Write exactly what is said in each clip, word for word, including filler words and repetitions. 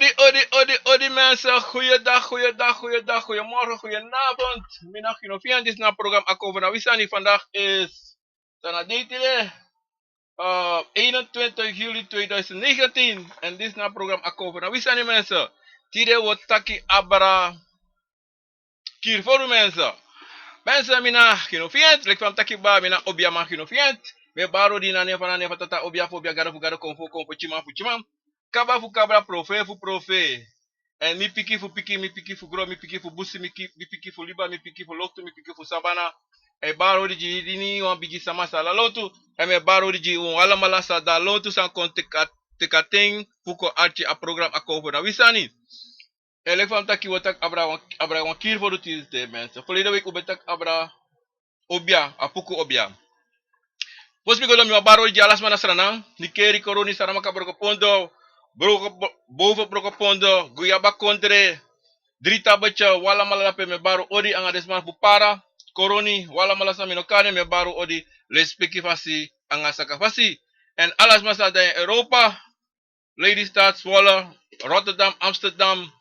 Odi, odi, odi, odi mensen. Goeiedag, goeiedag, goeiedag, goeiemorgen, goedenavond. Middag, goedenavond. Dit is na program Akover na Wisani. Vandaag is, dan na date tide, eh, eenentwintig juli tweeduizend negentien. En dit is na program Akover na Wisani mensen. Tide wo taki abra kiri foru mensen. Mensen, mi na Gino Fient, leki fa mi taki kba, mi na Obia man Gino Fient. Mi e bari odi na nen fu, na nen fu Tata Obia fu Obia, Gado fu Gado, Konfo fu Konfo, Tyiman fu Tyiman, Kaba fu Kabra, Profeet fu Profeet. En mi piki fu piki, mi piki fu gron, mi piki fu busi, mi ki-, mi piki fu liba, mi piki fu loktu, mi piki fu sabana. E bari odi gi iniwan bigi sama san e lontu. En mi e bari odi gi un alamala san de lontu, san kon teki a, teki a ten fu kon arki a program Akover na Wisani. En leki fa mi taki, wo taki abra wan, abra wan kiri foru tide mensen. Verleden week un ben taki abra Obia, a puku Obia. Fosi mi go doro, mi wani bari odi gi ala sma na Sranan, Nickerie, Coronie, Saramacca, Brokopondo, Broko, Bo-, Boven Brokopondo, Guyaba Kondre, Drie Tabetje, un alamala drape mi e bari odi, anga den sma fu Para, Coronie, un alamala san mi no kan nen, mi e bari odi, lespeki fasi anga saka fasi. En ala sma san de na Europa, Lelystad, Zwolle, Rotterdam, Amsterdam.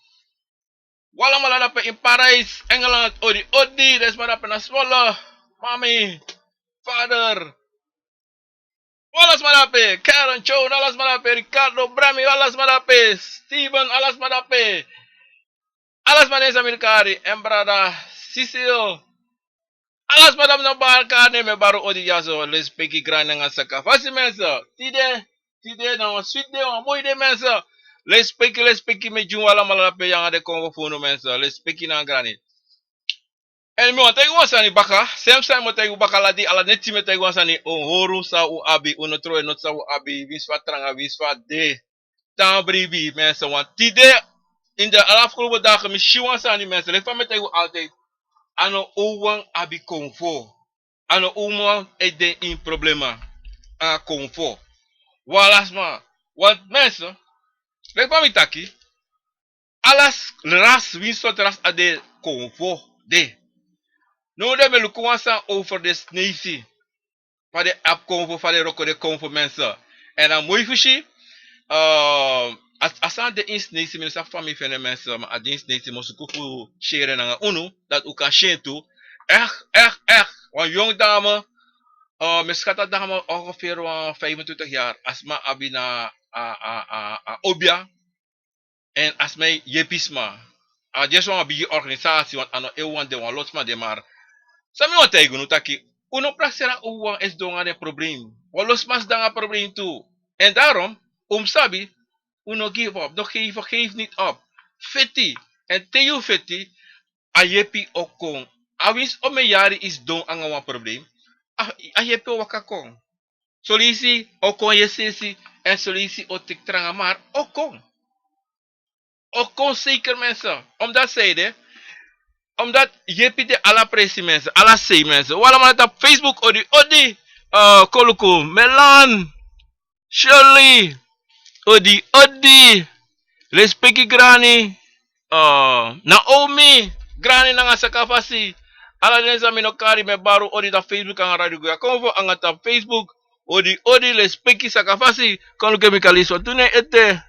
Un alamala drape in Parijs, Engeland, odi, odi, den sma drape na Zwolle. Mami, vader. Un ala sma drape, Karen, Joan, un ala sma drape, Ricardo, Brami, un ala sma drape, Steven, un ala sma drape. Ala sma den san mi no kan kari, en brada, Cecil. Ala sma san mi no kan kari nen, mi e bari odi dyaso, lespeki grani anga saka fasi mensen. Tide, tide na wan switi dei, wan moi dei mensen. Lespeki, lespeki mi e gi un alamala drape anga den konfo fu unu mensen. Lespeki nanga grani. En mi wani taigi un wan sani baka, srefi san mi o taigi un baka, ala dei, ala neti mi e taigi un wan sani, un hori san un abi, un no trowe noti san un abi, winsi fa a tranga, winsi fa a de. Tan bribi mensen, want tide, in de afgelopen dagen mi si wan sani mensen, leki fa mi e taigi un altijd, a no owkwan abi konfo. A no owkwan e de ini problema anga konfo. Un ala sma, want mensen, leki fa mi taki, ala ras, winsi sortu ras a de, konfo de. Now den ben luku wan sani over den Sneisi. Fa den abi konfo, fa den wroko den konfo mensen. En a moi fu si, eh, a, a sani de ini Sneisi, mi no sabi fa mi feni en mensen, ma a de ini Sneisi, mi o suku fu share en nanga unu, dati un kan si en tu. Echt, echt, echt. Wan yongu dame, eh, mi e schat a dame ongeveer wan vijfentwintig jaar. A sma abi na a, a, a, a Obia. En a sma e yepi sma. A de wan bigi organisasi, want a no en wawan de, wan lot sma de, maar san mi wani taigi unu taki, un no prakseri a owkwan e sidon nanga den problem. Wan lot sma sidon nanga problem tu. En daarom, un mus sabi, un no give up, no geef, geef niet op. Feti. En te yu feti, a yepi o kon. A winsi omeni yari i sidon nanga wan problem, a, a yepi o waka kon. Son leisi o kon yesi yesi, en son leisi o teki tranga, maar o kon. O kon zeker mensen. Omdat zij de, omdat yepi de ala presi mensen, ala sei mensen. Un alamala tapu Facebook, odi, odi. Eh, Koluku, Melan, Shirley, odi, odi. Lespeki grani. Eh, Naomi, grani nanga saka fasi. Ala den san mi no kan kari, mi e bari un odi tapu Facebook anga Radio Guya Konfo, anga tapu Facebook. Odi, odi, lespeki saka fasi. Kon luku mi kan leisi wan tu nen ete.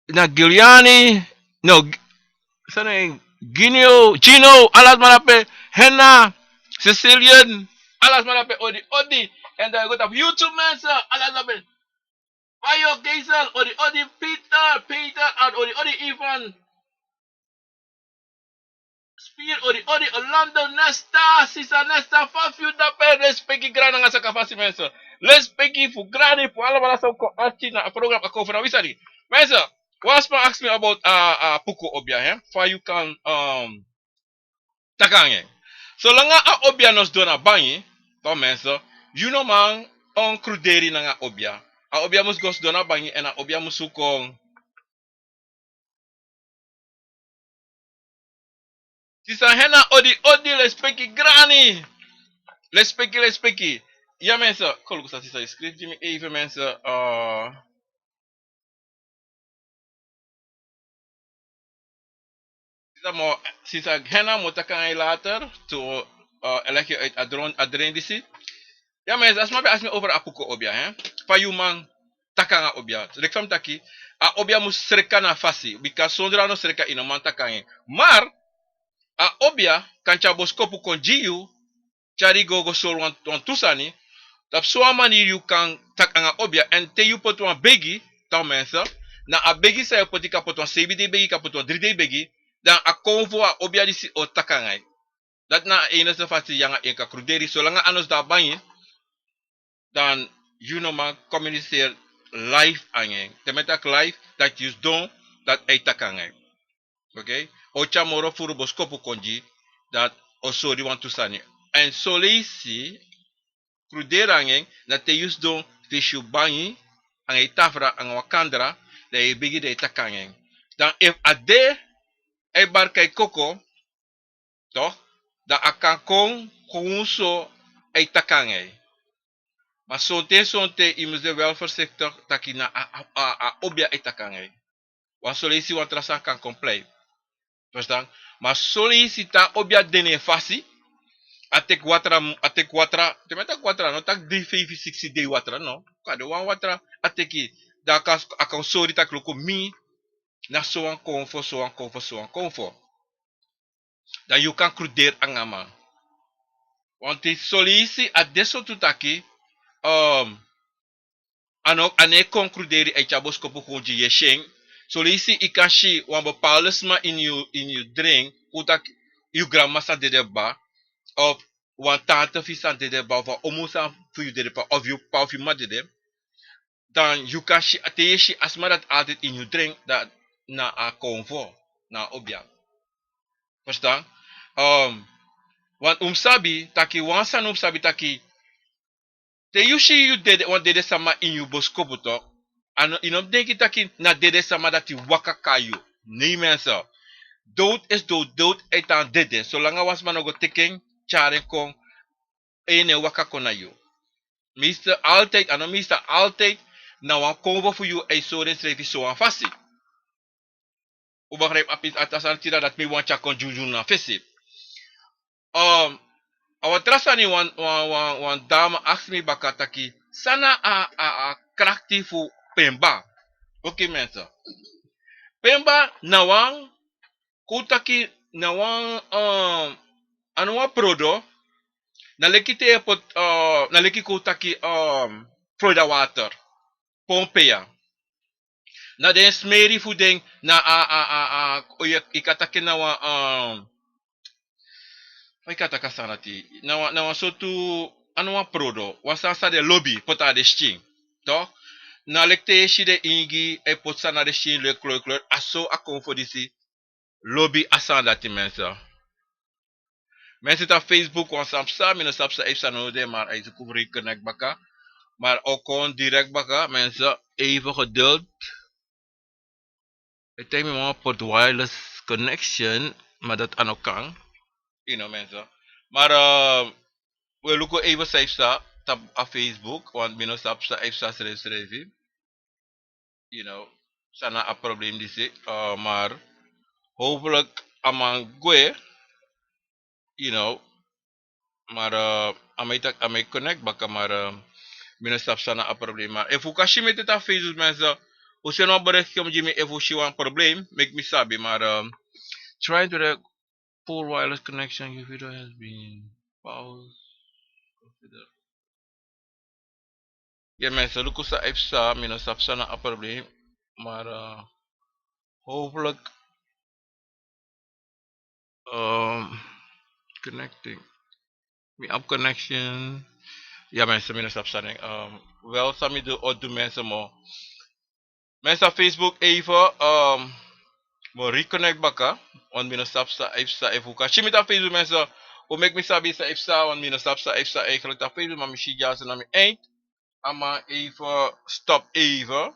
Na Giuliani, no, G-, san na en, Ginio, Gino, ala sma drape, Henna, Sicilian, ala sma drape, odi, odi. En dan go tapu YouTube mensen, ala sma drape. Bayo Geisel, odi, odi, Peter, Peter, en odi, odi, Ivan. Spirit, odi, odi, Orlando, Nesta, sisa Nesta, fa fu yu drape, lespeki grani nanga saka fasi mensen. Lespeki fu grani fu alamala san kon arki na a program Akover na Wisani. Mensen, wan sma aksi mi about a, a puku Obia, hè? Fa yu kan, um, taki nanga en. Solanga a Obia no sidon na bangi, dan mensen, yu no man kruderi nanga Obia. A Obia mus go sidon na bangi, en a Obia mus kon. Sisa Henna, odi, odi, lespeki grani. Lespeki, lespeki. Ya mensen, kon luku san sisa e skrifi gi mi even mensen. Eh, sisa mi o, sisa Henna mi o taki nanga yu later, tu, eh, e legi uit a dron, a dren disi. Ya mensen, a sma ben aksi mi over a puku Obia, hè? Fa yu man taki nanga obia. So leki fa mi taki, a obia mus sreka na a fasi. Bika sondro a no sreka, yu no man taki nanga en. Mar a obia kan tyari boskopu kon gi yu, tyari go go sori wan, wan tu sani. Tapu so wan maniri yu kan taki nanga obia. Èn te yu poti wan begi, taki mense, na a begi san yu poti, kan poti wan seibin dei begi, kan poti wan dri dei begi, dan a konfo, a obia disi o taki nanga yu. Dati na a enigste fasi yu nanga en kan kruderi, solanga a no sidon na bangi, dan yu no man komuniseri live nanga en. Te mi e taki live, dati yu sidon, dati a e taki nanga yu. Oké? O tyari moro furu boskopu kon gi, dati o sori wantu sani. Èn son leisi, kruderi nanga en, na te yu sidon fesi yu bangi, nanga yu tafra, nanga wan kandra, dan yu e begi, dan yu e taki nanga en. Dan efu a de, a e barka yu koko, toch, dan a kan kon, kon so, a e taki nanga yu. Ma sonten, sonten, yu mus de wel voorzichtig, taki na a, a, a, a obia e taki nanga yu. Wan son leisi wan tra sani kan kon plei. Verstaan? Ma son leisi te a obia de na en fasi, a teki watra, a teki watra, te mi e taki watra, no taki dei feifi siksi dei watra, no. Kan de wan watra, a teki, dan a kan, a kan sori taki luku mi, na so wan konfo, so wan konfo, so wan konfo. Dan yu kan kruderi nanga a man. Want son leisi a de so tu taki, um, a no, a no e kon kruderi, a e tyari boskopu kon gi yu, yu e si en. Son leisi yu kan si wan bepaalde sma ini yu, ini yu dren, kon taki yu granmama san dede kaba, of wan tante fu yu san dede kaba, of wan omu san fu yu dede kaba, of yu p'pa of yu m'ma dede. Dan yu kan si, te yu e si a sma dati altijd ini yu dren, dan na a konfo, na a obia. Verstaan? Um, want un mus sabi taki, wan sani un mus sabi taki, te yu si yu dede, wan dede sama ini yu boskopu toch, a no, yu no mus denki taki na dede sama dati waka kon na yu. Nee, mensen. Dood is dood, dood e tan dede. Solanga wan sma no go teki en, tyari en kon, en no e waka kon na yu. Meestal altijd, a no meestal, altijd, na wan konfo fu yu a e sori ensrefi so wan fasi. Un begrijp, a pisi, a sani tide dati mi wani tyari kon dyudyun na fesi. Um, a wan tra sani, wan, wan, wan, wan dame aksi mi baka taki, san na a, a, a krakti fu pemba. Oké, mensen. Pemba na wan, kon taki, na wan, um, a no wan prodo, na leki te yu e poti, uh, na leki kon taki, um, Florida water, Pompeia. Na den smeri fu den, na a, a, a, a, o yu, yu kan taki na wan, um, fa yu kan taki a sani dati, na wan, na wan sortu, a no wan prodo, wan sani san den lobi poti na den skin. Toch? Na leki te yu e si den ingi e poti sani na den skin, leki kleur, kleur, a so a konfo disi lobi a sani dati, mensen. Mensen tapu Facebook, wan sani psa, mi no sabi san, efu san no de, maar a e suku fu reconnect baka. Maar a o kon direct baka, mensen, even geduld. A e taigi mi mama poti wireless connection, maar dati a no kan. You know, mensen. Maar, eh, we luku even san a e psa tapu a Facebook, want mi no sabi san a e psa srefsrefi. You know, san na a probleem disi, eh, maar hopelijk a man gwe, you know, maar, eh, a man e taki, a man e connect baka, maar, eh, mi no sabi san na a probleem. Maar efu un kan si mi ete tapu Facebook, mensen, un seni wan bericht kon gi mi efu un si wan probleem, meki mi sabi, maar, eh, trying to the poor wireless connection, your video has been paused. Ya, mensen, luku san a e psa, mi no sabi san na a probleem, maar, eh, hopelijk, ehm, connecting. Mi abi connection. Ya, mensen, mi no sabi san, ehm, wel san mi du, o du, mensen, maar mensen, Facebook even, ehm, mi o reconnect baka, want mi no sabi san a e psa. Efu un kan si mi tapu Facebook, mensen, un meki mi sabi san a e psa, want mi no sabi san a e psa eigenlijk tapu Facebook, maar mi si dyaso na mi eind. A man even stop even.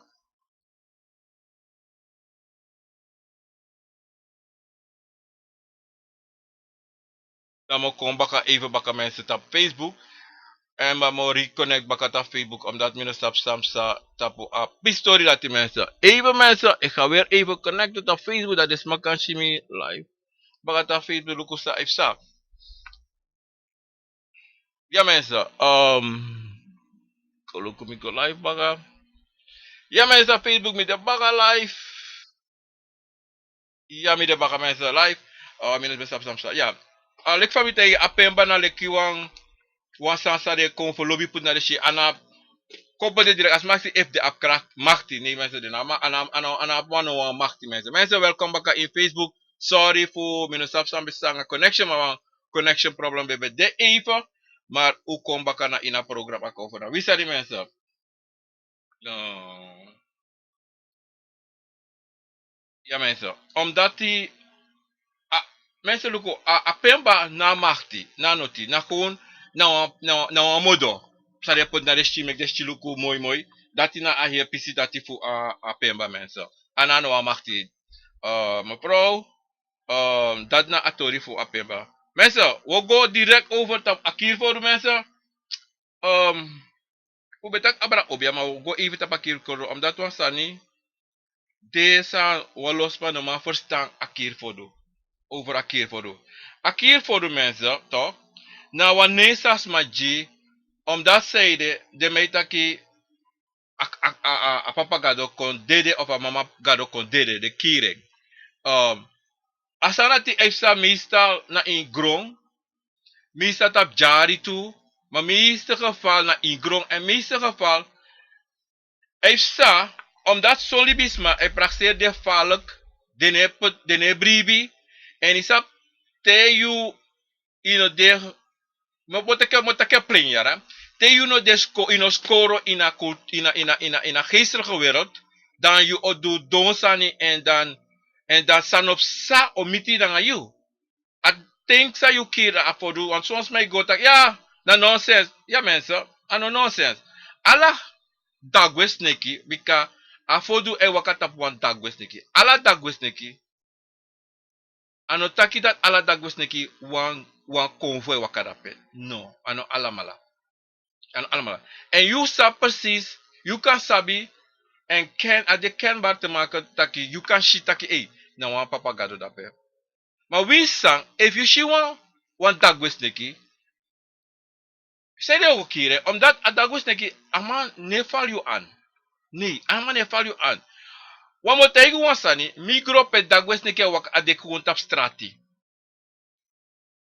Dan mi o kon baka even baka, mensen, tapu Facebook. En mi o reconnect baka tapu Facebook, omdat mi no sabi san psa tapu a pistori dati, mensen. Even, mensen, ik ga weer even connecten tapu Facebook, dat is mi kan si mi live. Baka tapu Facebook, luku san a e psa. Ya, mensen, ehm, kon luku mi go live baka. Ya mensen, Facebook mi de baka live. Ya mi de baka mensen live. Uh, mi no ben sabi san psa. Ya. Uh, leki fa mi taigi, a pemba na leki wan, wan sani san den kon fu lobi put na den si, a no kon poti direct a sma si efu den abi krakti, makti. Nee mensen, den no abi, a no, a no, a no abi wan, no wan makti mensen. Mensen, welkom baka in Facebook. Sorry fu mi no sabi san ben sanga connection, ma wan connection problem ben ben de even. Maar u kon baka na ini a program a kon fu na. Wi sa di mensen. No. Ya mensen. Omdat die, a, mensen luku, a, a pemba na makti, na noti, na gewoon, na wan, na, na wan modo. San den poti na den si meki den si luku moi moi. Dati na a heri pisi dati fu a, a pemba mensen. A no abi no wan makti. Uh, mevrouw, um, dati na a tori fu a pemba. Mensen, we go direct over tapu a kiri fodu mensen. Um, u ben taki abra obia, ma u go even tapu a kiri fodu, omdat wan sani de san wan lo sma no man verstan a kiri fodu. Over a kiri fodu. A kiri fodu mensen, toch? Na wan nen san sma gi, omdat zij de, den mi e taki a, a, a, a, a papa gado kon dede of a mama gado kon dede, den kiri en. Um, a sani dati e psa meestal na ini gron, meestal tapu dyari tu, ma meeste geval na ini gron. En meeste geval e psa, omdat son libisma e prakseri den falek, den no e poti, den no e bribi, en i sabi te yu, yu no de, mi o taki, mi o taki en plein yara. Te yu no de sko-, yu no skoro ini a kul-, ini a, ini a, ini a, ini a geestelijke wereld, dan yu o du don sani en dan, en dan san no psa o miti nanga yu. A ten san yu kiri a fodu, want son sma e go taki, ya, na nonsens. Ya mensen, a no nonsens. Ala dagwe sneki, bika a fodu e waka tapu wan dagwe sneki. Ala dagwe sneki. A no taki dati ala dagwe sneki wan, wan konfo e waka dape. No, a no alamala. A no alamala. En yu sabi precies, yu kan sabi, en ken, a de kenbaar te maken taki, yu kan si taki, ei, na wan papa gado dape. Ma wi san, efu yu si wan, wan dagwe sneki, san ede o kiri en, omdat a dagwe sneki, a man no e fali yu aan. Nee, a man no e fali yu aan. Wan mi o taigi wan sani, mi gro pe dagwe sneki e waka, a de kon tapu strati.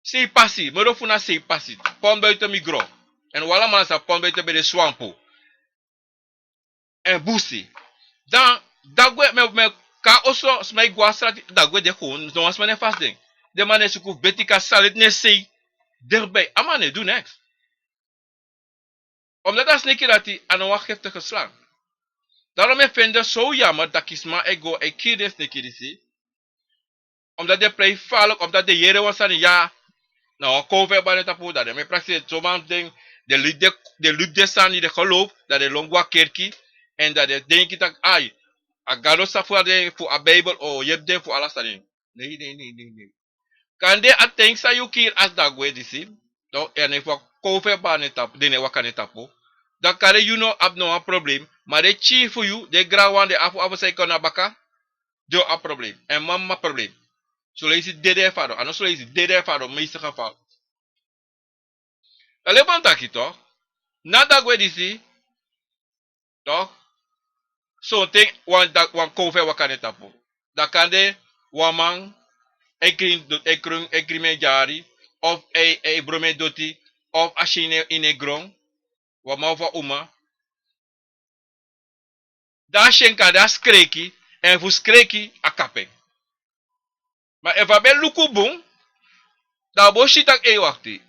Sei pasi, mi o du fu na sei pasi. Pon buiten mi gro. En wi alamala sabi pon buiten ben de swampu. En busi. Dan, dagwe, mi, mi kon a oso, sma e go a strati, dagwe de kon, no wan sma no e fasi den. Den man no e suku fu beti, kan sali den, no e sei. Dichtbij, a man no e du niks. Omdat a sneki dati, a no wan giftige slang. Daarom mi e fende so jammer taki sma e go e kiri den sneki disi. Omdat den plei falek, omdat den yere wan sani ya, na wan konfo e bari na en tapu, dan den mi e prakseri, so man den, den libi den, den libi den sani, den geloof, dan den lon go a kerki, en dan den denki taki, ai, a gado sa fu den, fu a Bijbel o yepi den fu ala sani. Nee, nee, nee, nee, nee. Kande a ten san yu kiri a dagwe disi, toch, en efu a konfo e bari na en tapu, den no e waka na en tapu, dan kande yu no abi no wan problem, ma den pikin fu yu, den granwan, den afu afu san e kon na baka, den o abi problem. En mama problem. Soleisi dede e fadon. A no soleisi, dede e fadon, meeste geval. Dan leki fa mi taki, toch? Na dagwe disi, toch? Sonten wan da-, wan konfo e waka na en tapu. Dan kande wan man e krin do-, e krin, e krin en dyari, of e, e bromeni doti, of a si ini, ini gron, wan man of wan uma. Dan a si en, kande a skreki, en fu skreki a kapu en. Ma efu a ben luku bun, dan a bo si taki, ei, wakti.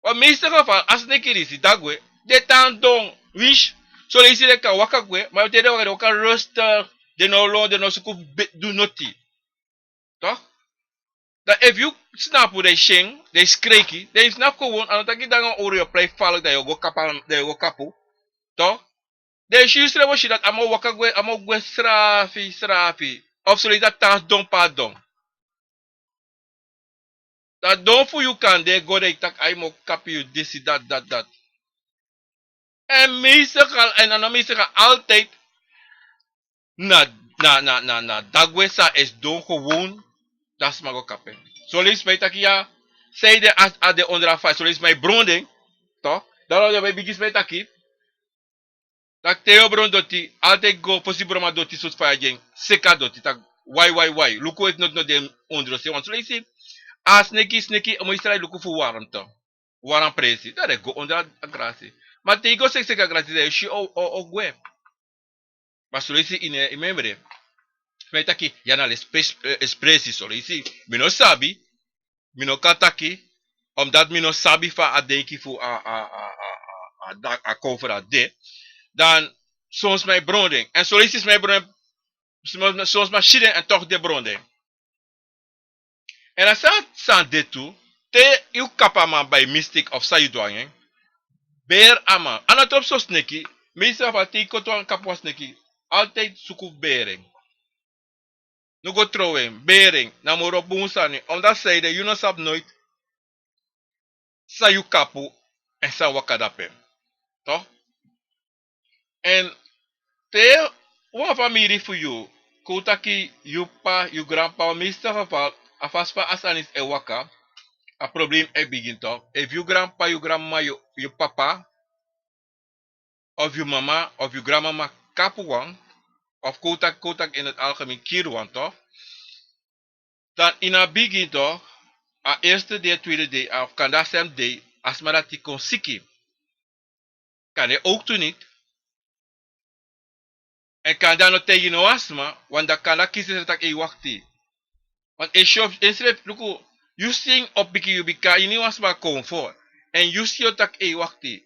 Wan meeste geval, a sneki disi, dagwe, den tan don, winsi, soleisi den kan waka gwe, ma te den waka, den waka rustig, den no lon, den no suku be-, du noti. Toch? Dan efu yu snapu, dan yu si en, dan yu skreki, dan yu snapu gewoon, a no taki dan yu o plei falek, dan yu o go kapu, dan yu o go kapu. Toch? Dan yu si yu srefi o si dati a man o waka gwe, a man o gwe srafi, srafi. Of soleisi a tan don pe a don. Dan don fu yu kande go, dan yu taki, ai, mi o kapu yu disi, dati, dati, dati. En meestal, en a no meestal, altijd na, na, na, na, na dagwe san e sidon gewoon, dan sma go kapu en. Soleisi sma e taki ya, sei de a, a de ondro a faya, soleisi sma e bron den, toch? Dan den e bigin sma e taki, Tak' te yu o bron doti, altijd go fosi broma doti, sutu faya gi en, seki a doti, tak' wai, wai, wai. Luku efu noti no de ondro se, want soleisi a sneki, sneki o meestal e luku fu warmte. Wan presi, dan den go ondro a grasi. Ma te yu go seki seki a grasi, dan yu si o, o, o gwe. Ma soleisi ini, ini memre. Fa yu taki, yu na les pres-, eh, espresi soleisi. Mi no sabi, mi no kan taki, omdat mi no sabi fa a denki fu a, a, a, a, a, a, a, a kon fu a de. Dan, son sma e bron den. En soleisi sma e bron den, son sma si den, en toch den bron den. En a san, san de tu, te yu kapu a man by mistake of san yu du nanga en, beri a man. A no tropi so sneki, mi srefi a te yu koto wan kapu wan sneki, altijd suku beri en. No go trow en, beri en, na moro bun sani, omdat san ede yu no sabi noiti san yu kapu, en san waka dape. Toch? En te wan famiri fu yu, kon taki yu pa, yu granpa, meeste geval, a fasi fa a sani e waka, a problem e bigin toch. Efu yu granpa, yu granmama, yu, yu papa, of yu mama, of yu granmama kapu wan, of kon taki, kon taki in het algemeen kiri wan toch. Dan ini a bigin toch, a eerste dei, tweede dei, of kande a sem dei, a sma dati kon siki. Kande ook tu niet. En kande a no taigi no wan sma, want dan kande a kisi srefi taki ei wakti. Want e si ensrefi, luku, yu si en opo pikin, yu bika ini wan sma konfo. En yu si yu o taki ei wakti.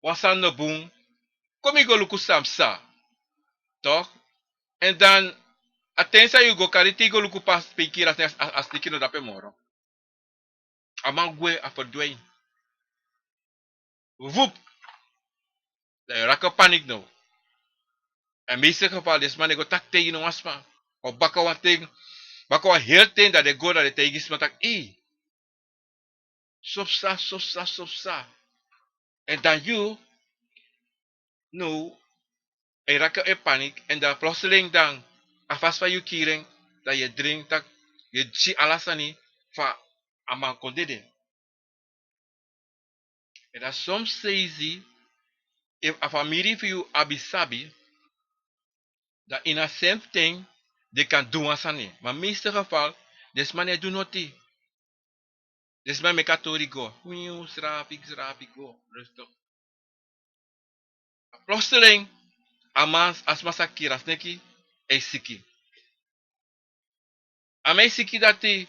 Wan sani no bun. Kon mi go luku san psa. Toch? En dan, a ten san yu go kari te yu go luku pe a sneki, a, a, a sneki no dape moro. A man gwe, a verdwijn. Vup. Dan yu raki paniek now. En meeste geval, den sma no e go taki taigi no wan sma. Of baka wan ten, baka wan heri ten, dan den go, dan den taigi sma taki, ei. So psa, so psa, so psa. En dan yu, now, e raki e paniek, en dan plotseling dan, a fasi fa yu kiri en, dan yu e dringi taki, yu e si ala sani, fa a man kon dede. En dan soms seizi, efu a famiri fu yu abi sabi, dan ini a same ten, den kan du wan sani. Ma meeste geval, den sma no e du noti. Den sma meki a tori go. Wiu, srapi, srapi go. Rustig. Plotseling, a man, a sma san kiri a sneki, e siki. A man e siki dati,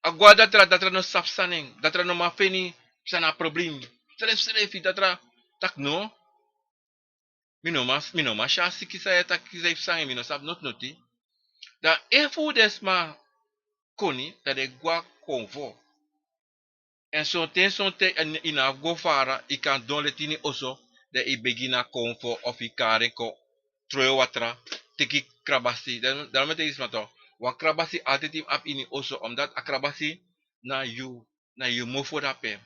a go na datra, datra no sabi san na en, datra no man feni san na a problem. Srefsrefi, datra taki no. Mi no man, mi no man si a siki san yu e taki san yu e psa nanga en, mi no sabi noti noti. Dan efu den sma koni, dan den go na konfo. En sonten, sonten, en yu no abi go fara, yu kan don leti ini oso, dan yu begi na konfo of yu kari en kon trowe watra, teki krabasi. Dan, dan mi e taigi sma toch, wan krabasi altijd yu mus abi ini oso, omdat a krabasi na yu, na yu mofo dape.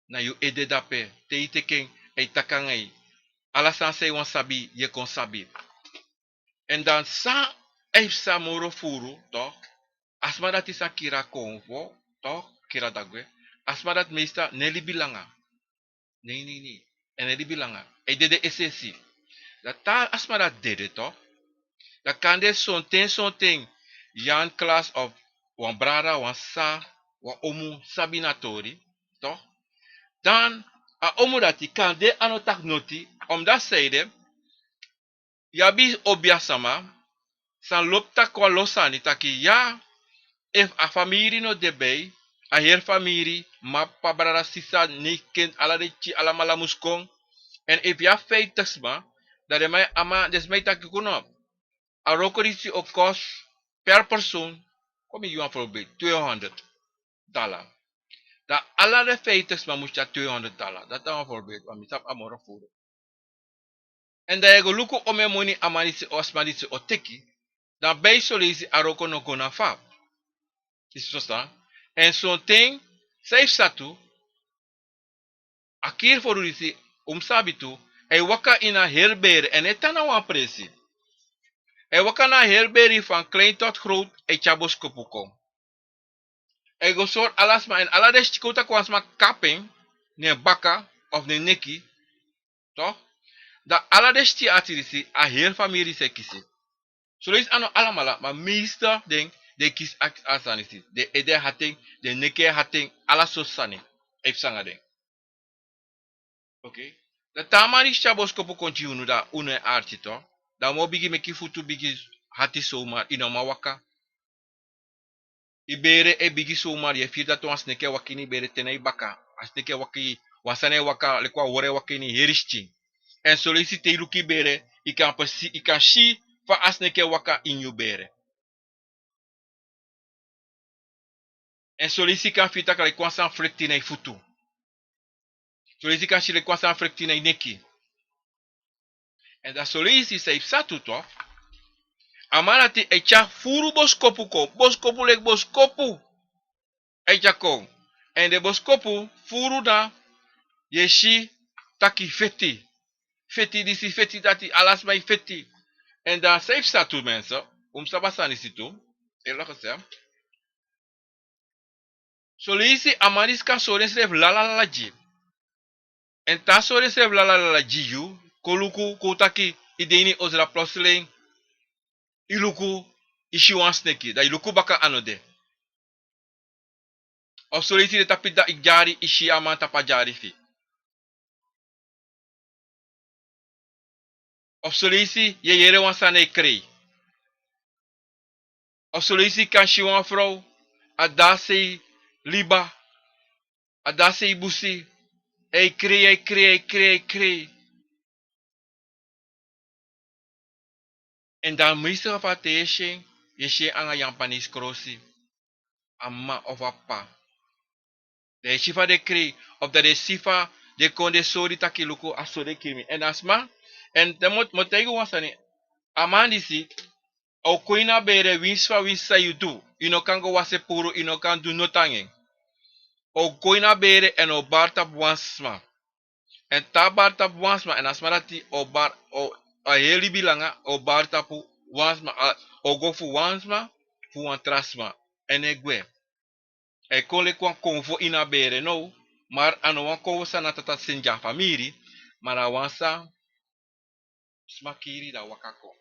Na yu ede dape, te yu teki en, a e taki nanga yu. Ala sani san yu wani sabi, yu e kon sabi. En dan san e psa moro furu, toch, a sma dati san kiri a konfo, toch, kiri a dagwe, a sma dati meestal no e libi langa. Nee, nee, nee. A no e libi langa. A e dede es'esi. Dan te a sma dati dede, toch, dan kande sonten, sonten, yu a klas of wan brada, wan sisa, wan omu sabi na a tori, toch? Dan a omu dati kande a no taki noti, omdat san ede, yu abi obia sama san lobi taki wan lo sani taki ya, efu a famiri no de bij, a heri famiri, mama, papa, brada, sisa, neef, kind, ala den pikin alamala mus kon. En efu yu abi vijftig sma, dan den man, a man, den sma e taki kon no. A wroko disi o kost per persoon, kon mi gi wan voorbeeld, tweehonderd dollar. Dan ala den vijftig sma mus tyari tweehonderd dollar. Dati na wan voorbeeld, want mi sabi a moro furu. En dan yu e go luku omeni moni a man disi, a sma disi o teki. Dan bij soleisi a wroko no go na fa. Yu si so san. En sonten, san e psa tu, a kiri furu disi, un mus sabi tu, a e waka ini a heri bere, a no e tan na wan presi. A e waka na a heri bere, van klein tot groot, a e tyari boskopu kon. A e go sori ala sma, en ala den siki, kon taki wan sma kapu en, na en baka, of na en neki, Toch? Dan ala den siti arti disi, a heri famiri sa e kisi. Soleisi a no alamala, ma meeste den, den kisi a, a sani disi. Den ede e hati en, den neki e hati en, ala sortu sani e psa nanga den. Oké. Dan te a man disi tyari boskopu kon gi unu, dan unu e arti, toch. Dan un o bigin meki futu bigin hati zomaar, yu no man waka. Yu bere e bigi zomaar, yu e firi dati wan sneki e waka ini yu bere te na yu baka. A sneki e waka, wan sani e waka, leki wan wori e waka ini yu heri skin. Èn soleisi te yu luku yu bere, yu kan presi-, yu kan si fa a sneki e waka ini yu bere. Èn soleisi yu kan firi taki leki wan sani flekti na yu futu. Soleisi yu kan si leki wan sani flekti na yu neki. Èn dan soleisi san e psa tu, toch. A man dati e tyari furu boskopu kon, boskopu leki boskopu. E tyari kon. Èn den boskopu furu dan yu e si taki feti. Feti disi, feti dati, ala sma e feti. Èn dan san e psa tu, mensen. Un mus sabi a sani disi tu. Eerlijk gezegd. Soleisi a man disi kan sori ensrefi lalalala gi. Èn te a sori ensrefi lalalala gi yu, kon luku, kon taki, yu de ini osra plotseling, yu luku, yu si wan sneki, dan yu luku baka a no de. Of soleisi yu de tapu yu dyari, yu si a man tapu a dyari fu yu. Of soleisi yu e yere wan sani e krei. Of soleisi yu kan si wan frow, a de a sei liba, a de a sei busi, e krei, e krei, e krei, e krei. Èn dan meeste geval te yu e si en, yu e si en anga Yapanese krosi. A mama of a papa. Dan yu e si fa den e krei, of dan den e si fa den e kon den e sori taki luku a so den e kiri mi. Èn a sma, èn dan mi o, mi o taigi wan sani, a man disi, a o kon ini a bere winsi fa winsi san yu du. Yu no kan go wasi puru, yu no kan du noti anga en. A o kon ini a bere èn a o bari tapu wan sma. Èn te a bari tapu wan sma, èn a sma dati o bari, o, a heri libi langa, a o bari tapu wan sma, a, a o go fu wan sma, fu wan tra sma. Èn a e gwe. A e kon leki wan konfo ini a bere now, ma a no wan konfo san na tata seni gi a famiri, ma na wan san sma kiri dan waka kon.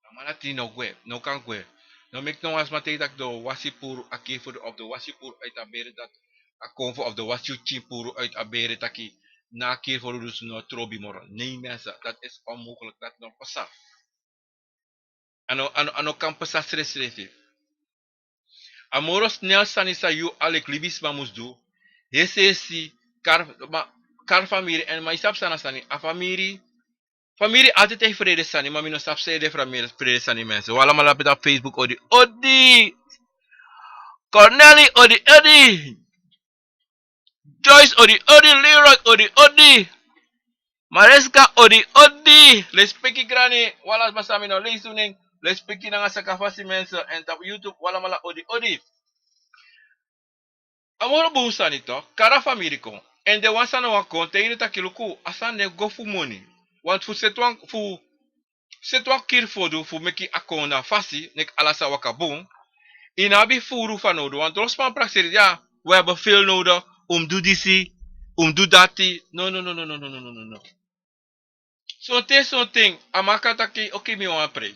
A man dati no gwe, no kan gwe. No meki no wan sma taigi taki den o wasi puru a kiri fu den, of den o wasi puru uit a bere dati, a konfo, of den o wasi yu pikin puru uit a bere taki na a kiri fu den dus no trobi moro. Nee mensen, dat is onmogelijk, dat no pasa. A no, a no, a no kan pasa srefsrefi. A moro snel sani san yu a leki libisma mus du. Hesehesi, kari, ma, kari famiri, èn ma yu sabi san na sani, a famiri, famiri altijd e frede sani, ma mi no sabi san ede famiri frede sani, mensen. Un alamala pe tapu Facebook, odi odi. Corneli, odi odi. Joyce, odi odi. Leroy, odi odi. Mariska, odi odi. Lespeki grani, un ala sma san mi no leisi un nen. Lespeki nanga sakafasi, mensen, èn tapu YouTube, un alamala odi odi. A moro bun sani, toch, kari a famiri kon. Èn den wan san no wani kon, taigi den taki luku, a sani no e go fu moni. Want fu seti wan, fu seti wan kiri fu du, fu meki a kon na fasi, meki ala sani waka bun. Yu no abi furu fanowdu, want dron sma prakseri, ya, we hebben veel nodig, un mus du disi, un mus du dati. No, no, no. Sonten, sonten, a man kan taki, oké, mi wani prei.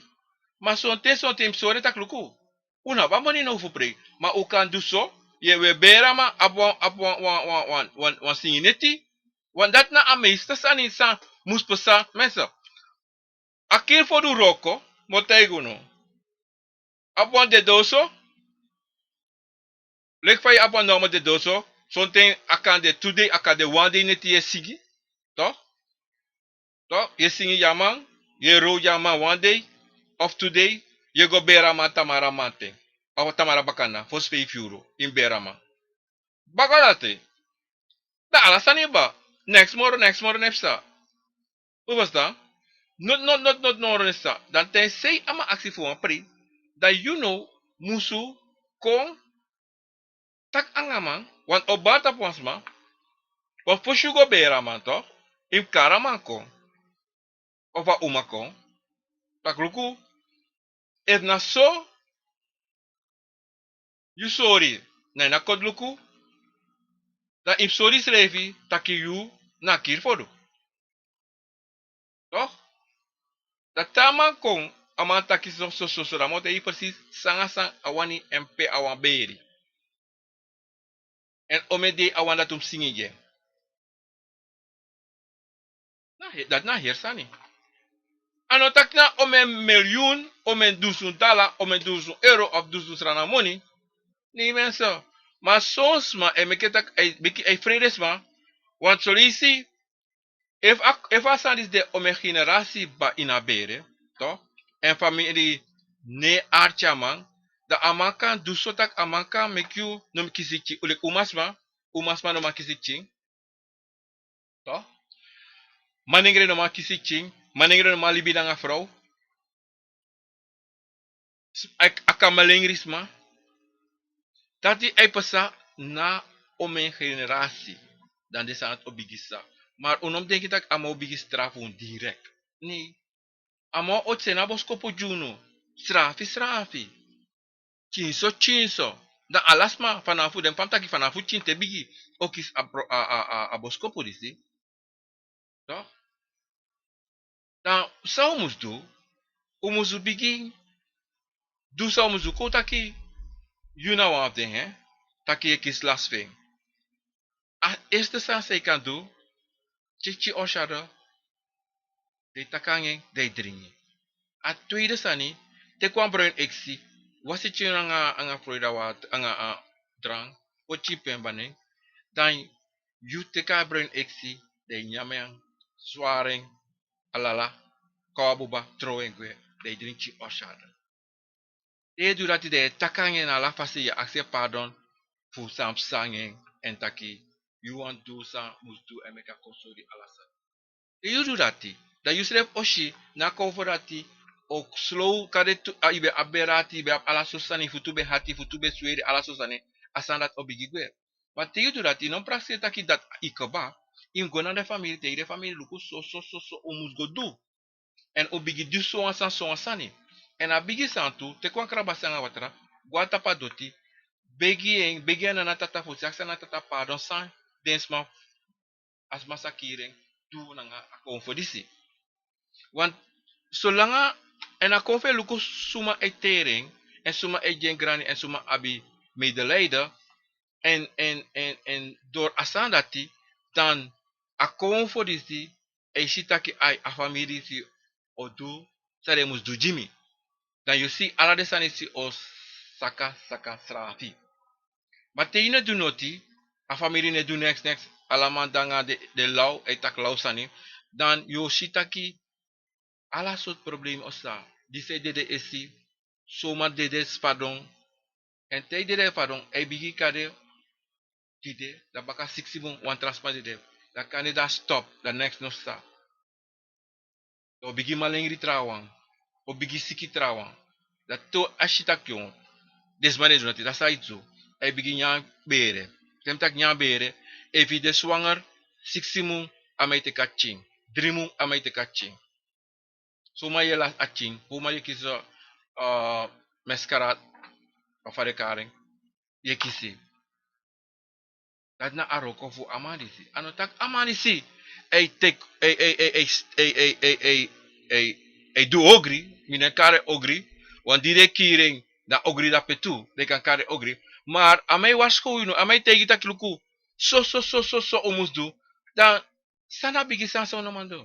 Ma sonten, sonten, mi sori taki luku, un no abi a moni now fu prei. Ma un kan du so, yu e, we bere a man, abi wan, abi wan, wan, wan singi neti. Want dati na a meeste sani san mus pasa, mensen. A kiri fu du wroko, mi o taigi unu. Abi wan dedoso, leki fa yu abi wan normal dedoso, sonten a kan de tu dei, a kan de wan dei neti yu e singi, toch? Toch? Yu e singi gi a man, yu e row gi a man wan dei, of tu dei, yu e go bere a man tamara mamanten, of tamara bakadina, fosi feifi yuru, yu mus bere a man. Baka dati, dan ala sani kaba, neks moro, neks moro no e psa. Un ferstan? Noti, noti, noti, noti moro no e psa. Dan te sei a man aksi fu wan prei, dan yu now musu kon taki anga a man, want a o bari tapu wan sma, want fosi yu go bere a man, toch, yu mus kari a man kon, of a uma kon, taki luku, efu na so yu sori, na ini a koti luku, dan yu mus sori yusrefi taki yu na a kiri fu du. Toch? Dan te a man kon, a man taki so so so so, dan mi o taigi yu precies san a san a wani èn pe a wani beri. Èn omeni dei a wani dati un mus singi gi en. Na he- dati na a heri sani. A no taki na omeni milyun, omeni dusun dala, omeni dusun euro of dusun srana moni. Nei, mensen. Ma son sma e meki taki a e, meki a e fredesma. Want son leisi, efu a, efu a sani disi de omeni generasi kba ini a bere, toch? Èn famiri no e arki a man, dan a man kan du so taki a man kan meki yu no mus kisi pikin. Leki umasma, umasma no man kisi pikin. Toch? Manengre no man kisi pikin, manengre no man libi nanga frow. S- a, a kan malengri sma. Dati a e pasa na omeni generasi. Dan den sani dati o bigin pasa. Ma un no mus denki taki a man o bigin strafu un direkt. Nei. A man o seni a boskopu gi unu. Srafi, srafi. Pikinso, pikinso. Dan ala sma, fanafu den fa mi taki, fanafu pikin te bigi, o kisi a pro- a, a, a, a boskopu disi. Toch? Dan san un mus du? Un mus bigin du san un mus du. Kon taki yu na wan fu den, hè? Taki yu e kisi lasi fu en. A eerste sani san yu kan du, tyeki yu orsado, dan yu taki nanga en, dan yu dringi. A tweede sani, teki wan bruin eksi, wasi yu nanga, nanga Florida water, nanga, ah, drank, poti yu pen bani en, dan yu teki a bruin eksi, dan yu nyan en, swari en, alala, kon a buba, tron en gwe, dan yu dringi yu orsado. Te yu du dati, dan yu e taki nanga en na ala fasi, yu e aksi en pardon fu san psa nanga en, èn taki yu wani du san mus du èn meki a kon sori ala sani. Te yu du dati, dan yu srefi o si, na a konfo dati o slow, kande tu, a, yu ben abi ati, yu ben abi ala sortu sani, yu futu ben hati, yu futu ben sweri, ala sortu sani, a sani dati o bigin gwe. Ma te yu du dati, yu no prakseri taki dati yu kaba, yu mus go na den famiri, taigi den famiri luku so so so so un mus go du. Èn un bigin du sowan sani, sowan sani. Èn a bigi sani tu, teki wan krabasi nanga watra, go na tapu a doti, begi en, begi a nana tata fosi, aksi a nana tata pardon san den sma, a sma sa kiri en, du nanga a konfo disi. Want solanga, èn a konfo e luku suma e teri en, èn suma e gi en grani, èn suma abi medelijden, èn, èn, èn, èn dori a sani dati, dan a konfo disi e si taki ai, a famiri disi o du san den mus du gi mi. Dan yu si ala den sani disi o saka, saka srafi. Ma te yu no du noti, a famiri no e du neks, neks, ala man de nanga den, den law, e taki law sani, dan yu o si taki ala sortu problema o stan. Disi e dede esi, suma dede spadon. Èn te yu dede spadon, a e bigin kande dede, dan baka siksi mun wan tra sma dede. Dan kande dan stop, dan neks no stan. Dan o bigin malengri trawan, o bigin siki trawan. Dan te a si taki den sma no e du noti, dan san yu du? A e bigin nyan bere. Te mi taki nyan bere, efu yu de swanger, siksi mun a man e teki a pikin, dri mun a man e teki a pikin. Suma yu e lasi a pikin, suma yu e kisi, eh, mascara, of fa den e kari en, yu e kisi. Dati na a wroko fu a man disi. A no taki a man disi e teki, e, e, e du ogri, mi no e kari en ogri, want di den kiri en, dan ogri de ape tu, den kan kari en ogri. Ma a man e warskow yu, no, a man e taigi yu taki luku, so, so, so, so, so un mus du, dan san na a bigi sani san un no man du?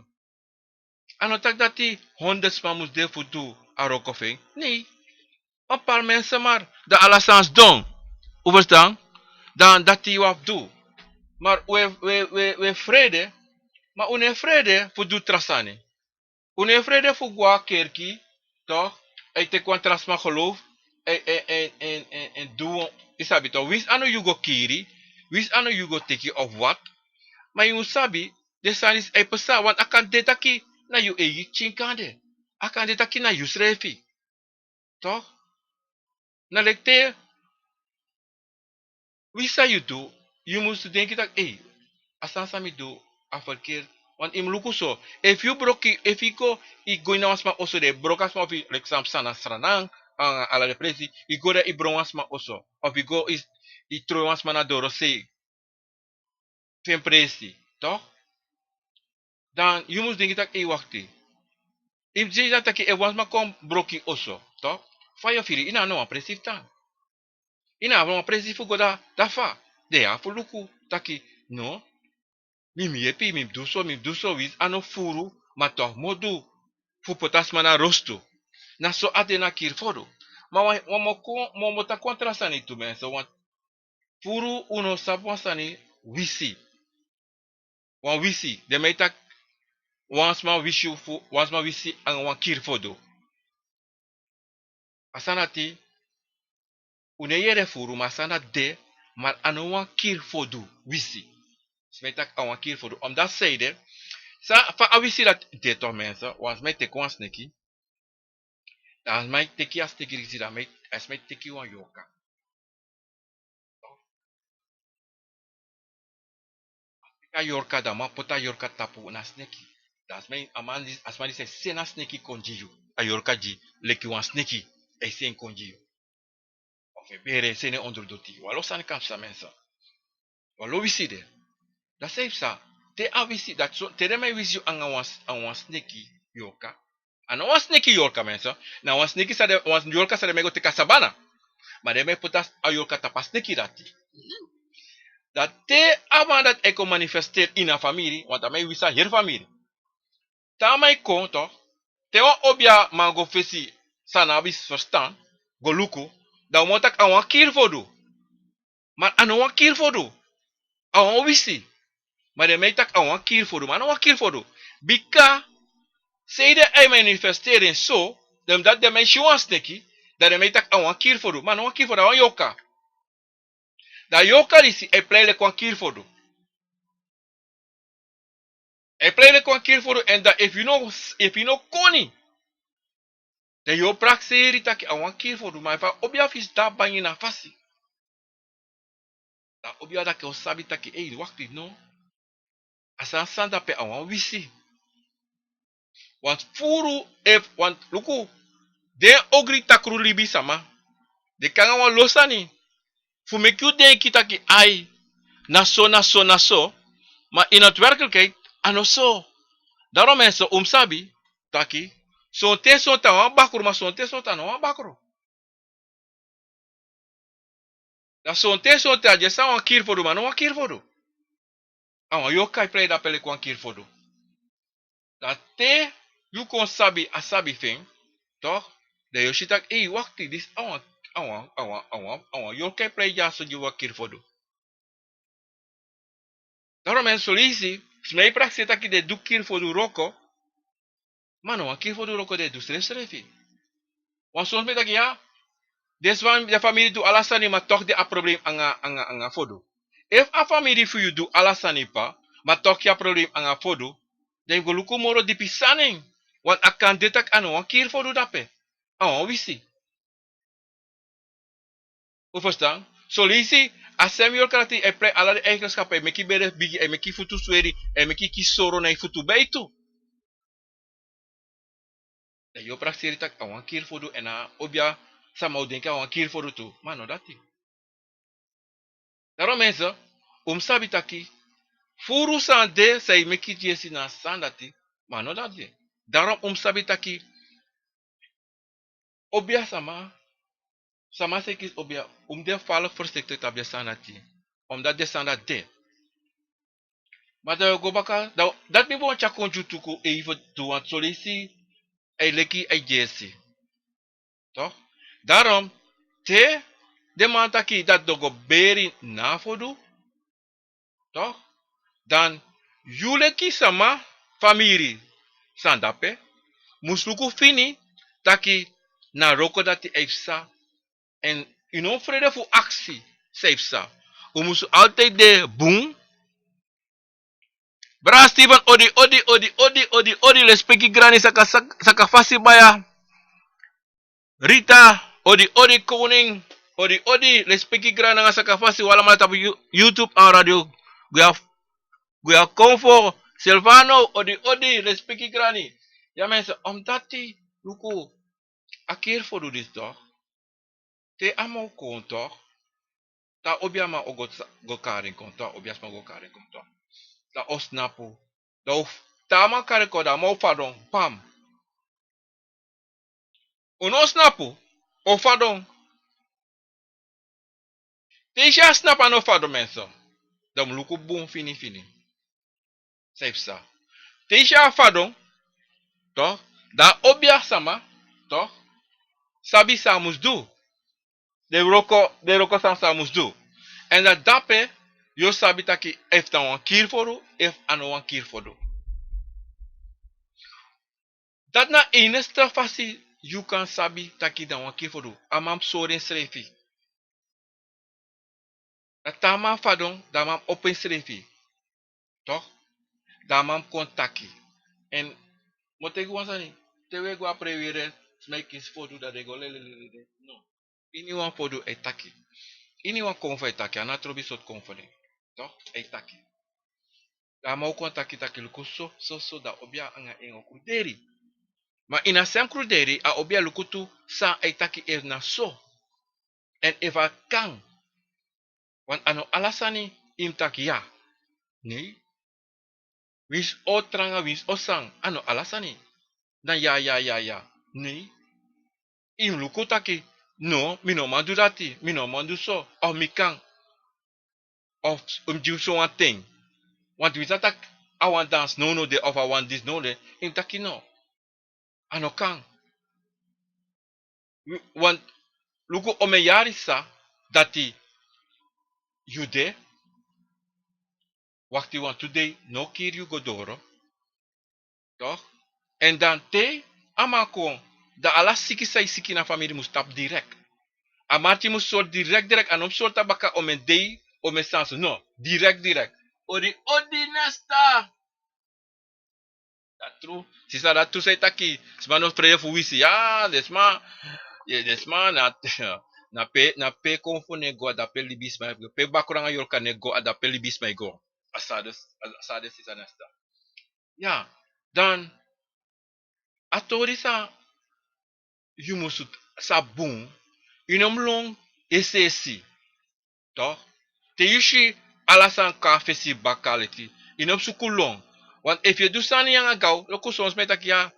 A no taki dati honderd sma mus de fu du a wroko fu en. Nei. Un paar mensen maar, dan ala sani sidon. Un ferstan? Dan dati yu abi fu du. Ma un e, un e, un e, un e frede, ma un no e frede fu du tra sani. Un no e frede fu go na kerki, toch? A e teki wan tra sma geloof, èn, èn, èn du, yu sabi toch, winsi a no yu go kiri, winsi a no yu go teki of wat, ma yu mus sabi, den sani disi e pasa, want a kan de taki na yu eigi pikin kande. A kan de taki na yu srefi. Toch? Na leki te, winsi san yu du, yu mus denki taki, ei, a sani san mi du, a verkeerd. Want yu mus luku so, efu yu broko, efu yu go, yu go ini wan sma oso, dan yu broko a sma, efu yu, leki san psa na Sranan, nanga ala den presi, yu go dan yu bron wan sma oso, of yu go yu, yu tron wan sma na dorosei fu en presi, toch? Dan yu mus denki taki: "Ei, wakti. Efu Seidan taki efu wan sma kon broki oso, toch, fa yu o firi? Yu no abi no wan presi fu tan. Yu no abi no wan presi fu go da, da fa?" Den ya fu luku taki: "No, mi, mi yepi, mi du so, mi du so, winsi a no furu, ma toch mi o du fu poti a sma na rostu." Na so a de na Kirfodu. Ma wan, wan mi o kon, mi o, mi o taki wan tra sani tu, mensen, want furu un no sabi wan sani wisi. Wan wisi, den man e taki wan sma wisi fu, wan sma wisi anga wan Kirfodu. A sani dati, un no e yere furu, ma a sani dati de, ma a no wan Kirfodu wisi. Sma e taki a wan Kirfodu. Omdat Seide, san, fa a wisi dati de toch, mensen, wan sma e teki wan sneki. Dan a sma e teki a sneki disi, dan a sma e, a sma e teki wan yorka. A yorka, dan a man poti a yorka tapu na sneki. Dan a sma, a man disi, a sma disi e seni a sneki kon gi yu. A yorka gi, leki wan sneki, a e seni kon gi yu. Of a e bere, seni en ondro doti. Wan lo sani kan psa, mensen. Wan lo wisi de. Dati san e psa, te a wisi, dati so, te den man e wisi yu anga wan, anga wan sneki yorka. A no wan sneki yorka, mensen. Na wan sneki san den, wan yorka san den man e go teki a sabana. Ma den man e poti a yorka tapu a sneki dati. Dan te a man dati e kon manifesteri ini a famiri, want a man e wisi a heri famiri. Te a man e kon toch, te wan obiaman go fesi san a no abi ferstan, go luku, dan un man o taki a wan Kirfodu. Ma a no wan Kirfodu. A wan wisi. Ma den man e taki a wan Kirfodu, ma a no wan Kirfodu. Bika Seide e manifesteri en so, dan dati den man e si wan sneki, dan den man e taki a wan Kirfodu, ma a no wan Kirfodu, a wan yorka. Dan a yorka disi e prei leki wan Kirfodu. A e prei leki wan Kirfodu, èn dan efu yu no, efu yu no koni, dan yu o prakseri taki a wan Kirfodu, ma efu a obia fu yu sidon bangi na fasi, dan a obia dati o sabi taki: "Ei, wakti, no. A sani san de ape a wan wisi." Want furu, efu, want luku, den ogri takru libisma, den kon nanga wan lo sani fu meki yu denki taki: "Ai, na so, na so, na so." Ma in het werkelijkheid, a no so. Daarom, mensen, un mus sabi taki, sonten sonten a wan bakru, ma sonten sonten a no wan bakru. Dan sonten sonten a de san wan Kirfodu, ma a no wan Kirfodu. A wan yorka e prei dape leki wan Kirfodu. Dan te yu kon sabi a sabi fu en, toch, dan yu o si taki: "Ei, wakti, disi a wan, a wan, a wan, a wan, a wan yorka e prei dyaso gi wan Kirfodu." Daarom, mensen, son leisi sma e prakseri taki den du Kirfodu wroko, ma a no wan Kirfodu wroko den du srefsrefi. Want son sma e taki: "Ya, den sma, den famiri du ala sani, ma toch den abi problem anga, anga, anga fodu." Efu a famiri fu yu du ala sani papa, ma toch yu abi problem anga fodu, dan yu go luku moro dipi sani. Want a kan de taki a no wan Kirfodu dape, a wan wisi. Un ferstan? Son leisi a sem yorka dati e prei ala den eigenschap, e meki bere bigi, e meki futu sweri, e meki kisi soro na yu futu beitu. Dan yu o prakseri taki a wan Kirfodu, èn a obia sama o denki a wan Kirfodu tu, ma a no dati. Daarom, mensen, un mus sabi taki furu sani de san e meki dyesi na a sani dati, ma a no dati. Daarom un mus sabi taki obia sama, sama san e kisi obia, un mus de fala voorzichtig tapu den sani dati. Omdat den sani dati de. Ma dan yu o go baka, dan, dati mi bo wani tyari kon gi yu tu kon even tu, want son leisi a e leki a e dyesi. Toch? Daarom, te den man taki dati den o go beri na fodu, toch, dan yu leki sama, famiri san dape, mus luku fini taki na wroko dati a e psa. Èn yu no frede fu aksi san e psa. Un mus altijd de bun. Brada Steven, odi, odi, odi, odi, odi, odi, lespeki grani, saka, saka, saka fasi baya. Rita, odi, odi, koning, odi, odi, lespeki grani nanga saka fasi, un alamala tapu You-, YouTube and radio. Gwe a, gwe a konfo, Silvano, odi, odi, lespeki grani. Ya mensen, omdat yu luku a Kirfodu disi toch. Te a man o kon toch, dan a obiaman o go sa-, go kari en kon toch, a obiasma o go kari en kon toch. Dan a o snapu, dan a o f-, dan a man kari kon, dan a man o fadon, pam. Un no o snapu, o fadon. Te yu si a snapu a no fadon, mensen, dan un mus luku bun fini fini san e psa. Te yu si a fadon, toch, dan a obiasma, toch, sabi san a mus du. Den wroko, den wroko san, san a mus du. Èn dan dape yu o sabi taki efu na wan kiri fu du, efu a no wan kiri fu du. Dati na enigste fasi yu kan sabi taki na wan kiri fu du. A man mus sori ensrefi. Dan te a man fadon, dan a man opo ensrefi. Toch? Dan a man kon taki. Èn mi o taigi wan sani, te wi e go a preiwiri, sma e kisi fodu, dan den go lelelele. No. Iniwan fodu e taki. Iniwan konfo e taki, a no trobi sortu konfo de. Toch? E taki. Dan a man o kon taki taki luku so, so, so, dan obia anga en o kruderi. Ma ini a sem kruderi, a obia luku tu san a e taki efu na so. Èn efu a kan. Want a no ala sani yu mus taki ya. Nei. Winsi o tranga, winsi o san, a no ala sani. Dan ya, ya, ya, ya. Nei. Yu mus luku taki, no, mi no man du dati, mi no man du so, of mi kan. Of yu mus gi mi so wan ten. Want winsi a taki a wan dansi nownow de, of a wan disi nownow de, yu mus taki no. A no kan. Want luku omeni yari sa dati yu de, wakti wantu dei, no kiri yu go doro. Toch? Èn dan te a man kon, dan ala siki san yu siki na famiri mus tapu direkt. A marki mus sori direkt, direkt, a no mus sori tabaka omeni dei, omeni sani so, no, direkt, direkt. Odi, odi, nesta. Dati tru. Sisa, dati tru san yu taki, sma no frede fu wisi. Ya, den sma, ye, den sma na, na pe, na pe konfo no e go, a dape libisma e go. Pe bakru nanga yorka no e go, a dape libisma e go. A sade, a sade, sisa, nesta. Ya, dan, a tori san yu mus sabi bun, yu no mus lon es'esi. Toch? Te yu si ala sani kon a fesi baka leti, yu no mus suku lon. Want efu yu e du sani anga gaw, luku son sma e taki ya,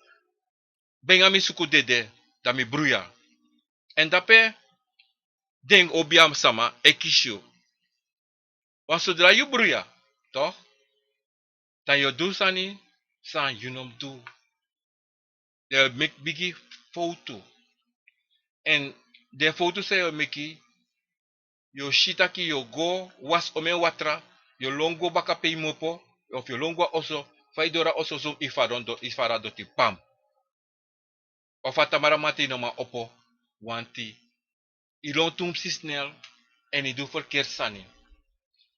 benga mi suku dede, dan mi bruya. Èn dape den obiasma e kisi yu. Want sodra yu bruya, toch, dan yu o du sani san yu no mus du. Den o meki bigi fowtu. Èn den fowtu san yu o meki, yu o si taki yu o go wasi omeni watra, yu o lon go baka pe yu mu opo, of yu o lon go a oso, fa yu doro a oso, so yu fadon do, yu fadon a doti, pam. Of a tamara mamanten yu no man opo, wanti yu lon tu mus snel, èn yu du ferkerti sani.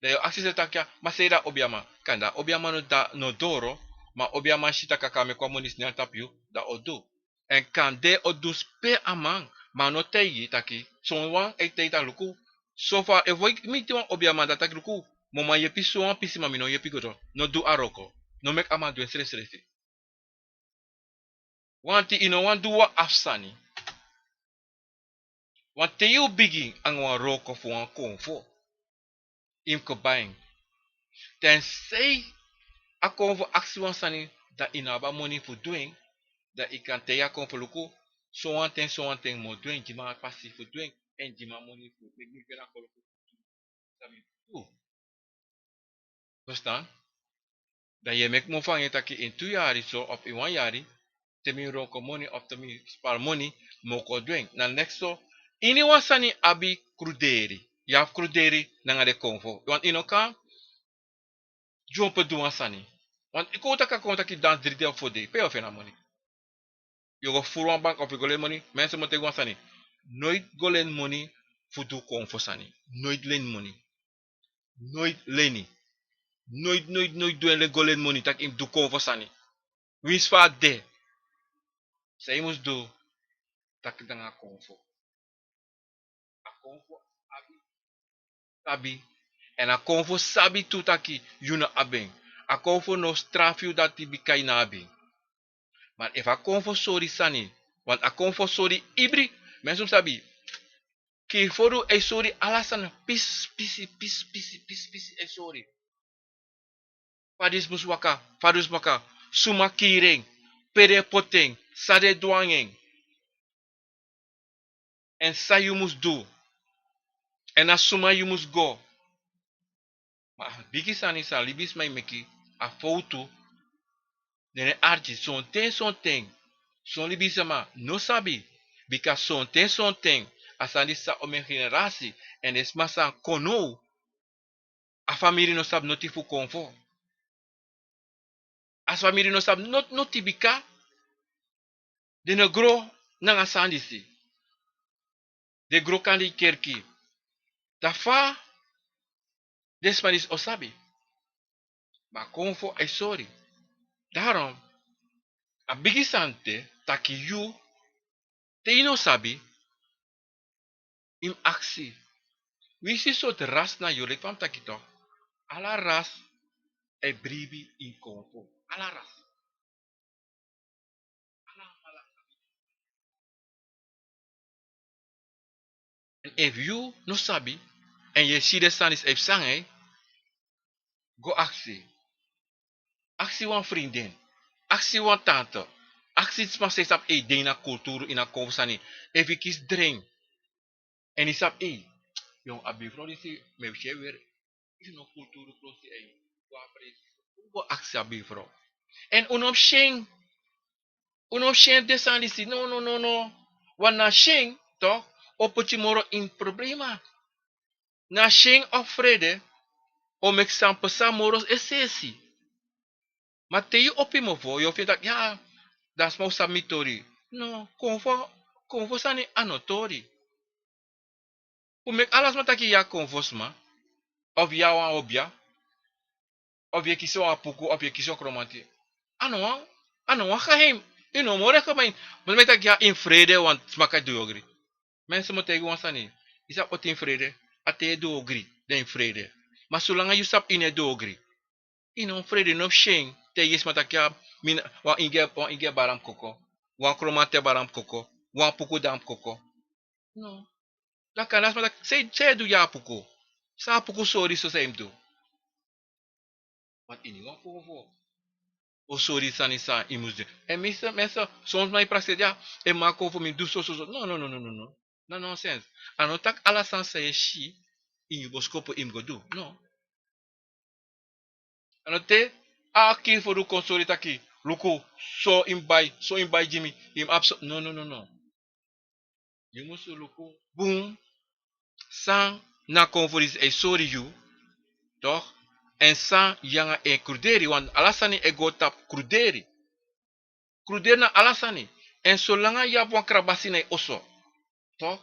Dan yu o aksi yu taki ya, ma sei, dan obiaman, kande a obiaman no, dan no doro, ma obiaman si taki a kan meki wan moni snel tapu yu, dan a o du. Èn kande a o du spe a man, ma a no taigi yu taki, son wan e taigi taki luku, so fa efu yu miti wan obiaman dan taki luku, mi o man yepi so wan pisi ma mi no yepi go doro, no du a wroko, no meki a man du en srefsrefi. Wanti yu no wani du wan afu sani. Want te yu bigin anga wan wroko fu wan konfo, yu mus kba en. Tenzij a konfo aksi wan sani, dan yu no abi a moni fu du en, dan yu kan taigi a konfo luku, sowan ten, sowan ten mi o du en, gi mi a pasi fu du en, èn gi mi a moni fu meki mi gwe na koloku. San mi du. Verstaan? Dan yu e meki mofu anga en taki ini tu yari so, of ini wan yari, te mi wroko moni, of te mi spari moni, mi o kon du en. Na neks so, iniwan sani abi kruderi. Yu abi kruderi nanga den konfo. Want yu no kan dyompo du wan sani. Want yu kon taki, a kon taki dansi dri dei of fo dei, pe yu o feni a moni? Yu o go furu wan bank of yu go leni moni? Mensen, mi o taigi wan sani. Noiti go leni moni fu du konfo sani. Noiti leni moni. Noiti leni. Noiti, noiti, noiti du en, go leni moni taki yu mus du konfo sani. Winsi fa a de, san yu mus du, taki nanga konfo. A konfo abi, sabi. Èn a konfo sabi tu taki yu no abi en. A konfo no strafu yu dati bika yu no abi en. Ma efu a konfo sori sani, want a konfo sori ibri, mensen mus sabi, kiri fodu e sori ala sani, pisi, pisi, pisi, pisi, pisi e sori. Fa disi mus waka, fa disi mus waka. Suma kiri en, pe den e poti en, san den du nanga en, èn san yu mus du, èn na suma yu mus go. Ma a bigi sani san libisma e meki, a fowtu. Den no e arki sonten sonten. Son libisma no sabi, bika sonten sonten a sani disi sa omen generasi, èn den sma san kon now, a famiri no sabi noti fu konfo. A famiri no sabi noti noti bika den no gro nanga a sani disi. Den gro kande ini kerki. Da fa den sma disi o sabi? Ma konfo e sori. Daarom a bigi sani de taki yu, te yu no sabi, yu mus aksi. Winsi sortu ras na yu, leki fa mi taki tok, ala ras e bribi ini konfo. Ala ras. Ala, ala. Èn efu yu no sabi, èn yu e si den sani disi e psa nanga yu, go aksi. Aksi wan frindin, aksi wan tante, aksi sma san e sabi, ei, den ini a kulturu, ini a konfo sani. Efu yu kisi dren, èn yu sabi, ei, yu, a bifrow disi, mi e si en weri, disi no kulturu krosi, ei, go a presi, go aksi a bifrow. Èn un no mus syen, un no mus syen den sani disi, no, no, no, no. Want na syen, tok, o poti yu moro ini problema. Na syen of frede o meki san psa moro es'esi. Ma te yu opo yu mofo, yu o feni taki, ya, dan sma o sabi mi tori. No, konfo, konfo sani a no tori. Un meki ala sma taki yu a konfo sma, of yu a wan obia, of yu e kisi wan apuku, of yu e kisi wan kromanti. A no wan, a no wan geheim. Yu no moro e geheim. Ma mi e taki ya, ini frede, want sma kan du yu ogri. Mensen, mi o taigi wan sani. Yu sabi oti ini frede? A te yu e du ogri, dan ini frede. Ma solanga yu sabi yu no e du ogri, yu no frede, no syen. Taigi sma taki ya, mi na, wan ingi, wan ingi e bari a mus koko, wan kromanti e bari a mus koko, wan apuku de a mus koko. No. Dan kande a sma taki, san yu, san yu e du ya apuku? San apuku sori so san yu mus du? Want ini wan konfo o sori sani san yu mus du. Èn mensen, mensen, son sma e prakseri ya, èn mi a konfo, mi mus du so, so, so. No, no, no, no, no, no. Na nonsens. A no taki ala sani san yu e si ini yu boskopu yu mus go du. No. A no te a Kirfodu kon sori taki, luku, so yu mus bai, so yu mus bai gi mi, yu mus abi so. No, no, no, no. Yu mus luku bun san na konfo disi e sori yu, tok? Èn san yu nanga en e kruderi, want ala sani e go tapu kruderi. Kruderi na ala sani. Èn solanga yu abi wan krabasi na yu oso, tok,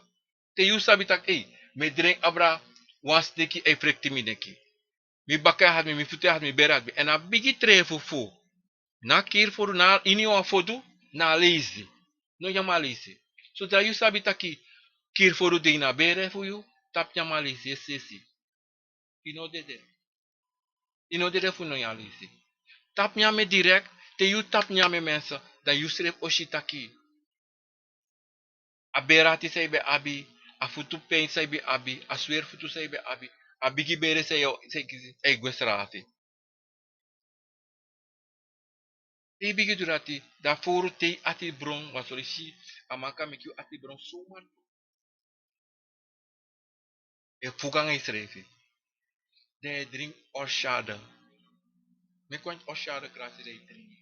te yu sabi taki, ei, mi e dren abra wan sneki, e frekti mi neki. Mi baka e hati mi, mi futu e hati mi, mi bere hati mi. Èn a bigi trefu fu na Kirfodu, na ini wan fodu, na leisi. No nyan a leisi. Sodra yu sabi taki Kirfodu de ini a bere fu yu, tapu nyan a leisi es'esi. Yu no dede. Yu no dede fu no nyan a leisi. Tapu nyan en direkt, te yu tapu nyan en, mensen, dan yu srefi o si taki a bere ati san yu ben abi, a futu pen san yu ben abi, a sweri futu san yu ben abi, a bigi bere san yu, san yu kisi, e gwe srafi. Te yu bigin du dati, dan fowru te yu ati bron, wan sori si, a man kan meki yu ati bron zomaar. E fuga nanga yusrefi. Dan yu e dringi orshade. Meki wan orshade krasi, dan yu e dringi.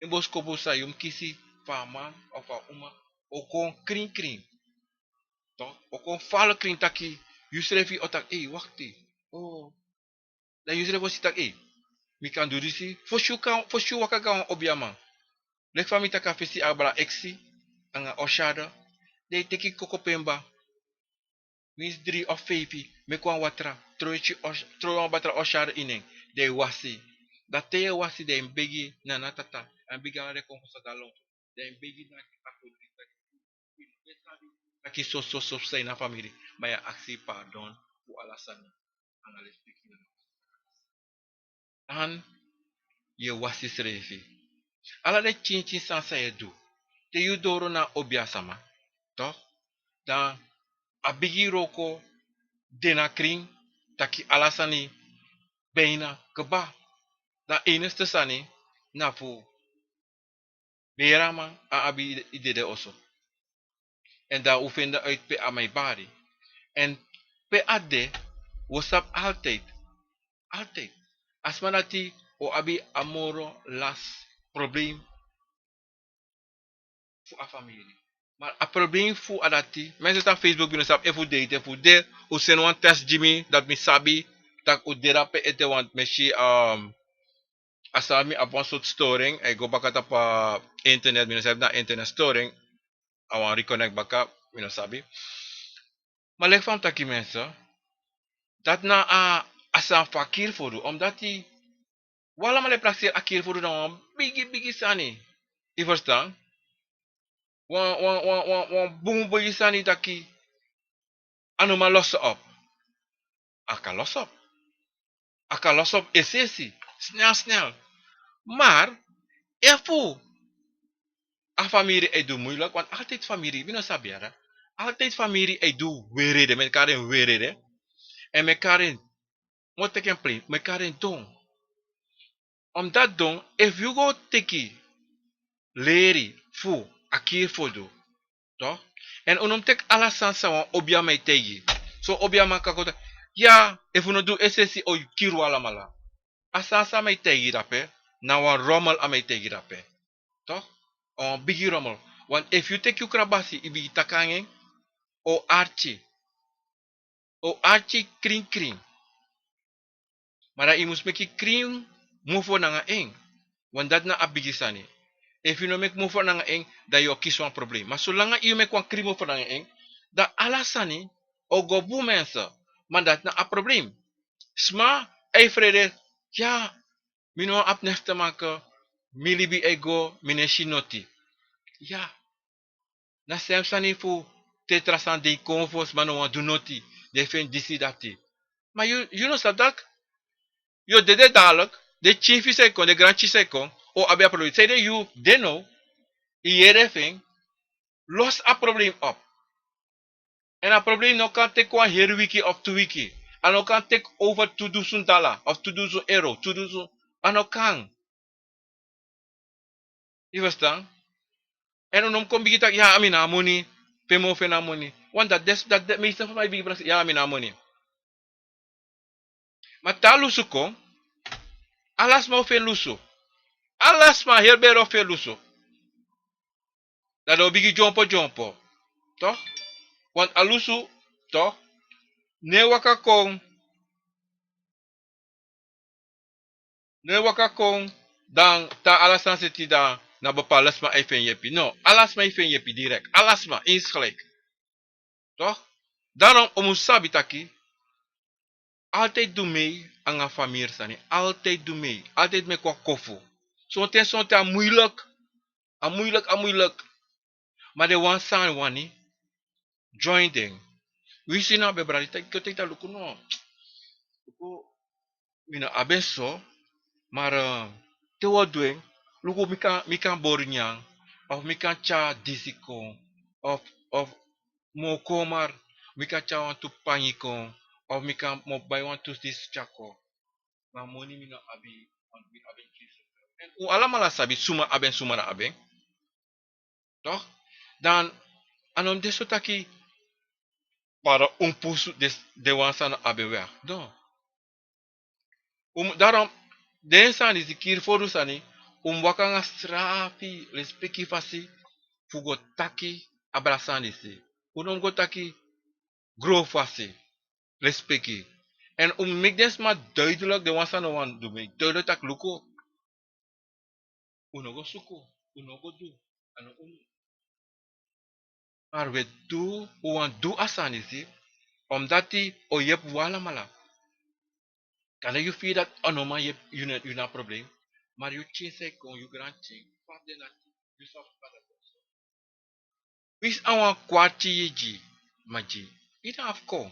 Ini boskopu san yu mus kisi fu a man of a uma o kon krinkrin. Tok, o kon fala krin taki, yusrefi o taki, ei, wakti. O, dan yusrefi o si taki, ei, mi kan du disi. Fosi yu kan, fosi yu waka go na wan obiaman. Leki fa mi taki a fesi, abra eksi nanga orshade. Dan yu teki kokopemba, winsi dri of feifi, meki wan watra, tron yu, tron wan batra orshade ini en, dan yu wasi. Dan te yu e wasi, dan yu mus begi na a tata, èn begi ala den konfo san de a lontu. Dan yu mus begi na a kodri taki, taki so so so psa ini a famiri, ma yu e aksi pardon fu ala sani. Anga lespeki. Dan yu e wasi yusrefi. Ala den pikinpikin sani san yu e du, te yu doro na obiasama, tok, dan a bigi wroko de na krin, taki ala sani bijna kba. Dan enigste sani na fu beri a man a abi i dede oso. En dan un fende uit pe a man e bari. En pe a de, un sabi altijd, altijd a sma dati o abi a moro las probleem fu a famiri. Ma a probleem fu a dati, mensen san Facebook, mi no sabi efu un de ete, efu un de, un seni wan test gi mi, dati mi sabi tak' un de drape ete, want mi e si, um, a sabi mi abi wan sortu storing, a e go baka tapu a internet, mi no sabi na internet storing, a wan reconnect baka, mi no sabi. Ma leki fa mi taki, mensen, dati na a, a sani fu a kiri fodu, omdat wi alamala e prakseri a kiri fodu na wan bigi bigi sani. Yu ferstan? Wan, wan, wan, wan, wan bun bigi sani taki a no man losi op. A kan losi op. A kan losi op es'esi, snel, snel. Maar efu a famiri e du moeilijk, want altijd famiri, mi no sabi yara. Altijd famiri e du werede, mi e kari en werede. En mi e kari en, mi o teki en plein, mi e kari en don. Omdat don, efu yu go teki leri fu a kiri fodu, toch? En un no mus teki ala sani san wan obiaman e taigi. So obiaman kan kon taki, ya, efu un no du es'esi o kiri un alamala. A sani san a man e taigi drape, na wan rommel a man e taigi drape. Toch? A wan bigi rommel. Want efu yu teki yu krabasi, yu bigin taki nanga en, o arki. O arki krinkrin. Ma dan yu mus meki krin mofo nanga en. Want dati na a bigi sani. Efu yu no meki mofo nanga en, dan yu o kisi wan probleem. Ma solanga yu meki wan krin mofo nanga en, dan ala sani o go bun, mensen. Ma dati na a probleem. Sma e frede, ya, mi no abi neste make, mi libi e go, mi no e si noti. Ya. Na sem sani fu te tra sani de kon fu sma no wani du noti, den e feni disi dati. Ma yu, yu no sabi taki yu o dede dadelijk, den pikin fu yu sa e kon, den granpikin fu yu sa e kon, o abi a probleem. Sanede yu de now, yu yere fu en, los a probleem op. En a probleem no kan teki wan heri wiki of tu wiki. A no kan teki over tu dusun dala of tu dusun euro, tu dusun. A no kan. Yu ferstan? En un no mus kon bigin taki, ya, a mi no abi moni, pe mi o feni a moni. Want dati de, dati de meeste fu mi e bigin prakseri, ya, a mi no abi moni. Ma te a lusu kon, ala sma o feni lusu. Ala sma, heri bere o feni lusu. Dan den o bigin dyompo dyompo. Toch? Want a lusu, toch, no e waka kon, no e waka kon dan te ala sani seti dan na bepaalde sma e feni yepi. No, ala sma e feni yepi direct. Ala sma, insgelijk. Toch? Daarom un mus sabi taki, altijd du mee anga famiri sani. Altijd du mee. Altijd meki wan kofu. Sonten, sonten a moeilijk. A moeilijk, a moeilijk. Ma den wan san wani, join den. Winsi na ben brada, taki, taki, taki, luku no. Luku, mi no abi en so, maar, eh, te wi o du en, luku mi kan, mi kan bori nyan, of mi kan tyari disi kon, of, of mi o kon maar, mi kan tyari wantu pangi kon, of mi kan, mi o bai wantu disi tyari kon. Ma moni mi no abi, want mi abi en kisi. En un alamala sabi suma abi en, suma no abi en. Toch? Dan a no mus de so taki, para un pusu den, den wan san no abi en weg. No. Un, daarom, den sani disi, kiri fodu sani, un mus waka nanga srafi, lespeki fasi, fu go taki abra sani disi. Un no mus go taki grofu fasi, lespeki. En un mus meki den sma duidelijk, den wan san no wani du mee, duidelijk taki, luku. Un no go suku, un no go du, a no unu. Maar wi e du, un wani du a sani disi, omdat a o yepi un alamala. Kande yu firi dati a no man yepi yu, na, yu na a probleem. Maar yu pikin san e kon, yu granpikin, fa den dati, yu sabi fa dati. Winsi a wan kwarti yu gi, ma gi. Yu no abi kon.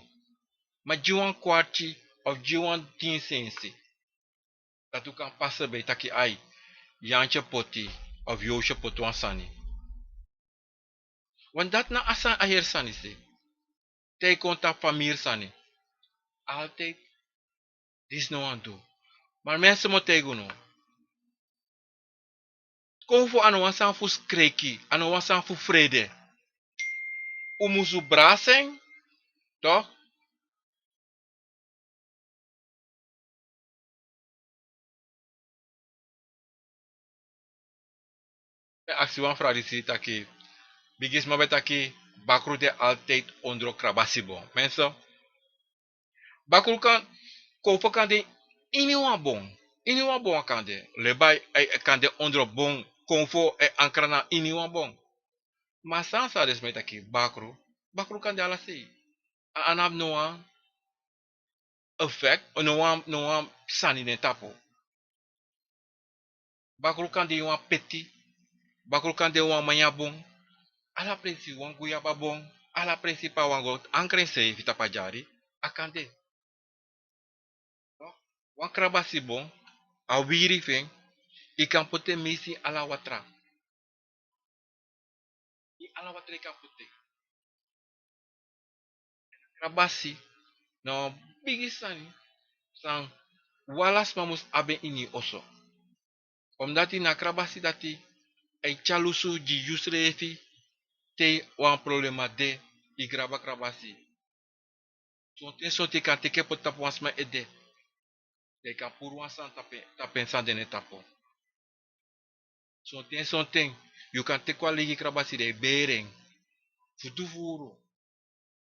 Ma gi wan kwarti of gi wan tin sensi. Dati un kan pasa bij taki ai, Yantje poti of Yosje poti wan sani. Want dati na a sani, a heri sani disi. Te yu kon tapu famiri sani. Altijd disi no wani du. Maar mensen moeten tegen unu. Konfo a no wan sani fu skreki, a no wan sani fu frede. Un musu brasi en, toch? Mi e aksi wan fraga disi taki, bigisma ben taki, bakru de altijd ondro krabasibon. Mensen, bakru kan, konfo kan de ini wan bon. Ini wan bon a kan de. Lebai, a, a kan de ondro bon. Konfo e ankra na ini wan bon. Ma san sa de sma e taki bakru, bakru kan de ala sei. A, a no abi no wan effect, no wan, no wan sani na en tapu. Bakru kan de wan peti, bakru kan de wan manya bon, ala presi wan guyaba bon, ala presi pe a wani go ankra ensrefi tapu a dyari, a kan de. Wan krabasi bon, a wiri fu en, yu kan poti en mesi ini ala watra. Ini ala watra yu kan poti en. Krabasi na wan bigi sani san wi ala sma mus abi en ini yu oso. Omdati na krabasi dati e tyari lusu gi yusrefi te wan problema de, yu graba krabasi. Sonten sonten yu kan teki en poti tapu wan sma ede. Dan yu kan puru wan sani tapu en, tapu en san de na en tapu. Sonten sonten yu kan teki wan legi krabasi dan yu beri en fu du furu.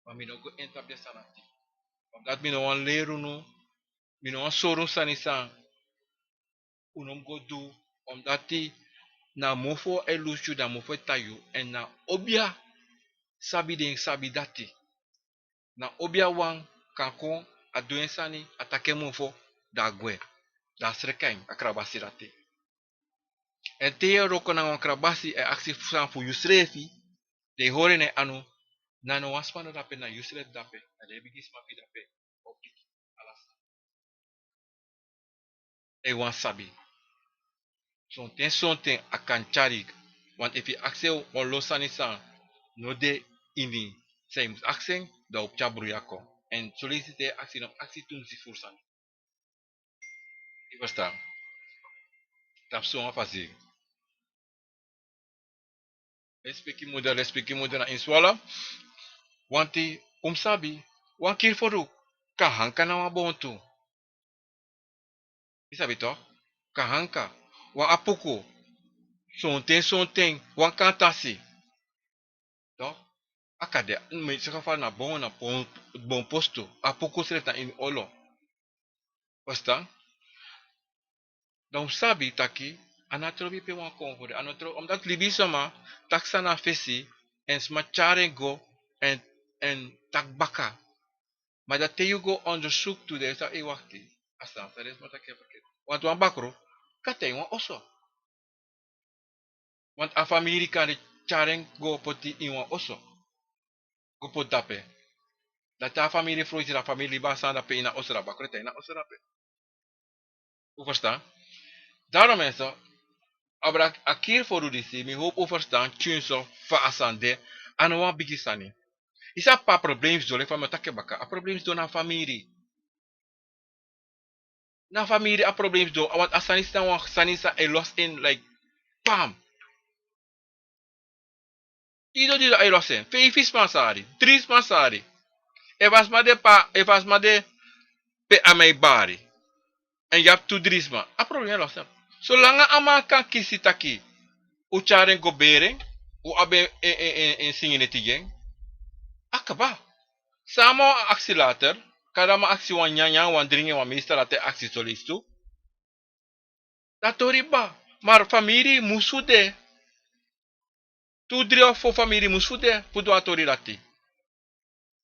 Ma mi no go en tapu den sani dati. Omdati mi no wani leri unu, mi no wani sori unu sani san un no mus go du, omdati na mofo e lusu yu, na mofo e tan yu, èn na obia sabi den sabi dati. Na obia wan kan kon, a du en sani, a taki en mofo, dan a gwe, dan a sreka en, a krabasi dati. Èn te yu e wroko nanga wan krabasi e aksi sani fu yusrefi, dan yu hori en na yu anu, na no wan sma no de dape, na yusrefi de dape, na den bigisma fu yu de dape. Ala sani e wani sabi. Sonten sonten a kan tyari. Want efu yu aksi en wan lo sani san no de ini san yu mus aksi en, dan a o tyari bruya kon. Èn soleisi te yu aksi, yu no mus aksi tu musi furu sani. Yu ferstan? Tapu sowan fasi. Respeki moeder, respeki moeder na ini Sranan. Want un mus sabi, wan kiri fodu kan hanka na wan bon tu. Yu sabi toch? Kan hanka. Wan apuku. Sonten, sonten, wan kantasi. Toch? A kan de, mi saka fa na bon, na bon, bon postu. Apuku srefi na ini olo. Ferstan? Dan un sabi taki, a no trobi pe wan kon fu de, a no trobi, omdat libisma taki san na fesi, èn sma tyari en go, èn, èn taki baka. Ma dan te yu go onderzoek tu, dan yu sa, ei, wakti, a sani san den sma taki e verkeerd. Want wan bakru kan tan ini wan oso. Want a famiri kan de tyari en go poti ini wan oso. Go poti dape. Dan te a famiri froiti, dan a famiri libi a sani dape ini a oso, dan a bakru e tan ini a oso dape. Un ferstan? Daarom mensen, abra a kiri fodu disi, mi howpu un ferstan tyunso fa a sani de, a no wan bigi sani. Yu sabi pe a problema disi doro, fa mi o taki en baka, a problema disi doro na famiri. Na famiri a problema disi doro, want a sani disi na wan sani san e los in, like, pam. Yu doro, yu doro, a e los in. Feifi sma sari, dri sma sari. Efu a sma de pe, efu a sma de pe a man e bari, èn yu abi tu dri sma, a problema e los in. Solanga a man kan kisi taki un tyari en go beri en, un abi en, en, en, en, en singi neti gi en, a kaba. San a man o aksi later, kande a man aksi wan nyanyan, wan dringi, wan meestal, a e aksi soleisi tu. Dati tori kba. Maar famiri musu de. Tu, dri of fo famiri musu de fu du a tori dati.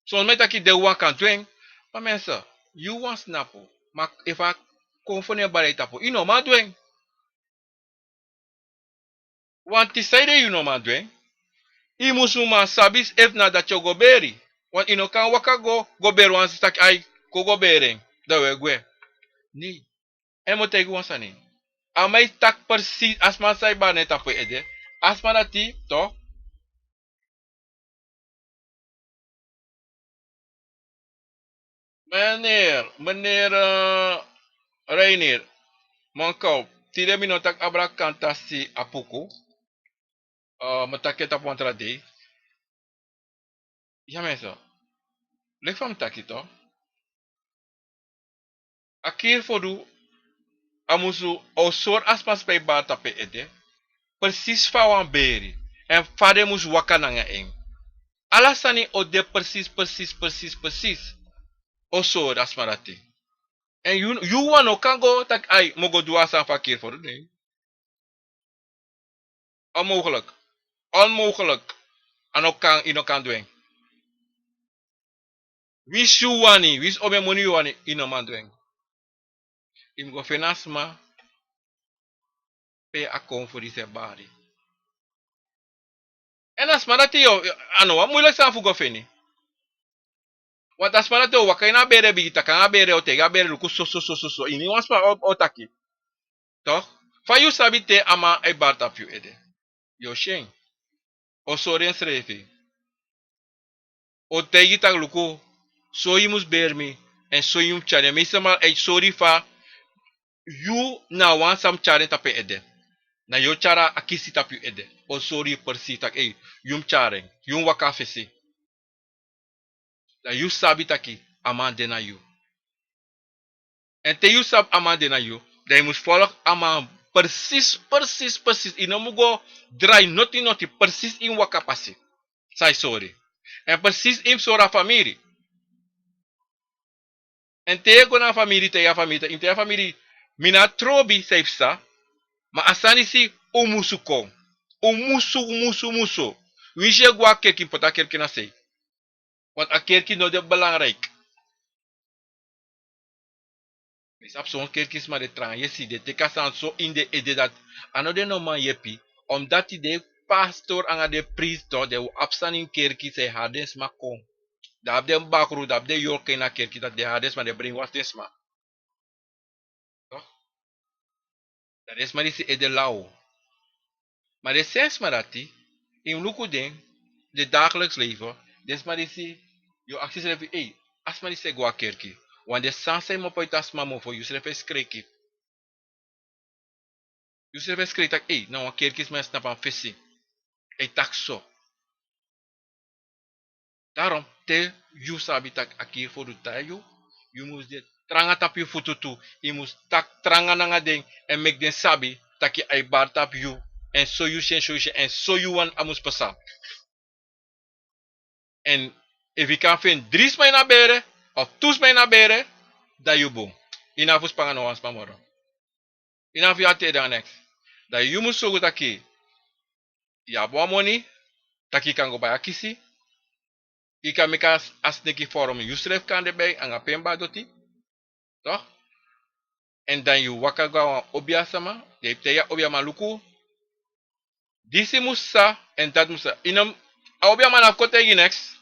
Son sma e taki den wawan kan du en. Ma mensen, yu wani snapu. Ma efu a kon fu nen bari a yu tapu, yu no man du en. Want sanede yu no man du en? Yu musu man sabi efu na dati yu o go beri. Want yu no kan waka go, go beri wan sisa taki ai, kon go beri en, dan wi e gwe. Nei. Èn mi o taigi wan sani. A man e taki precies a sma san e bari na en tapu en ede. A sma dati, toch? Meneer, meneer, eh, Reinier, Mon kau, tide mi no taki abra kanta si a puku. Uh, mi taki en tapu wan tra dei. Ya mensen, leki fa mi taki toch. A kiri fodu, a musu o sori a sma san e bari tapu en ede. Precies fa a wani beri. En fa den musu waka nanga en. Ala sani o de precies, precies, precies, precies. O sori a sma dati. En yu, yu wan no kan go taki ai, mi o go du a sani fu a kiri fodu, nee. Onmogelijk. Onmogelijk. A no kan, yu no kan du en. Winsi yu wani, winsi omeni moni yu wani, yu no man du en. Yu mus go feni a sma pe a kon fu disi e bari. En a sma dati yu, a no wan moeilijk sani fu go feni. Want a sma dati o waka ini a bere, bigin taki nanga a bere, o taigi a bere luku so, so, so, so, so. Ini wan sma o, o taki. Toch? Fa yu sabi te a man e bari tapu yu ede? Yu o si en. O sori ensrefi. O taigi taki luku, so yu mus beri mi, en so yu mus tyari en. Meestal e sori fa yu na wan san mus tyari en tapu en ede. Na yu o tyari a kisi tapu yu ede. O sori yu precies taki, ei, yu mus tyari en. Yu mus waka a fesi. Dan yu sabi taki a man de na yu. En te yu sabi a man de na yu, dan yu mus folg a man precies, precies, precies. Yu no mus go drai noti noti, precies yu mus waka pasi san yu sori. En precies yu mus sori a famiri. En te yu e go na a famiri, te yu a famiri, te yu a famiri, mi na trobi san yu psa, ma a sani si un musu kon. Un musu, un musu, un musu. Winsi yu e go a kerki, poti a kerki na sei. Want a kerki no de belangrijk. Mi sabi son kerkisma de tranga yesi, den teki a sani so ini den ede dati a no de no man yepi. Omdat den pastor nanga den priest, den abi sani ini kerki san e hari den sma kon. Den abi den bakru, den abi den yorka ini a kerki dati den hari den sma, den brainwash den sma. Toch? Dan den sma disi ede law. Ma den srefi sma dati, yu mus luku den, den dagelijks leven, den sma disi, yu o aksi yusrefi, ei, a sma disi e go a kerki. Want den sani san yu mus opo a sma mofo, yusrefi e skreki. Yusrefi e skreki taki, ei, na wan kerkisma e snapu a fesi. Ei, taki so. Daarom, te yu sabi taki a kiri fodu tai yu, yu mus de tranga tapu yu futu tu, yu mus taki tranga nanga den, en meki den sabi taki a e bari tapu yu, en so yu si en, so yu si en, en so yu wani a mus pasa. En efu yu kan feni dri sma ini a bere, of tu sma ini a bere, dan yu bun. Yu no abi fu span nanga no wan sma moro. Yu no abi fu yu ati ede nanga neks. Dan yu mus sorgu taki yu abi wan moni, taki yu kan go bai a kisi. Yu kan meki a s-, a sneki forom yusrefi kande bai nanga pen badoti. Toch? En dan yu waka go na wan obiasma, dan yu taigi a obiaman luku. Disi mus psa, en dati mus psa. Yu no, a obiaman no abi kon taigi yu neks.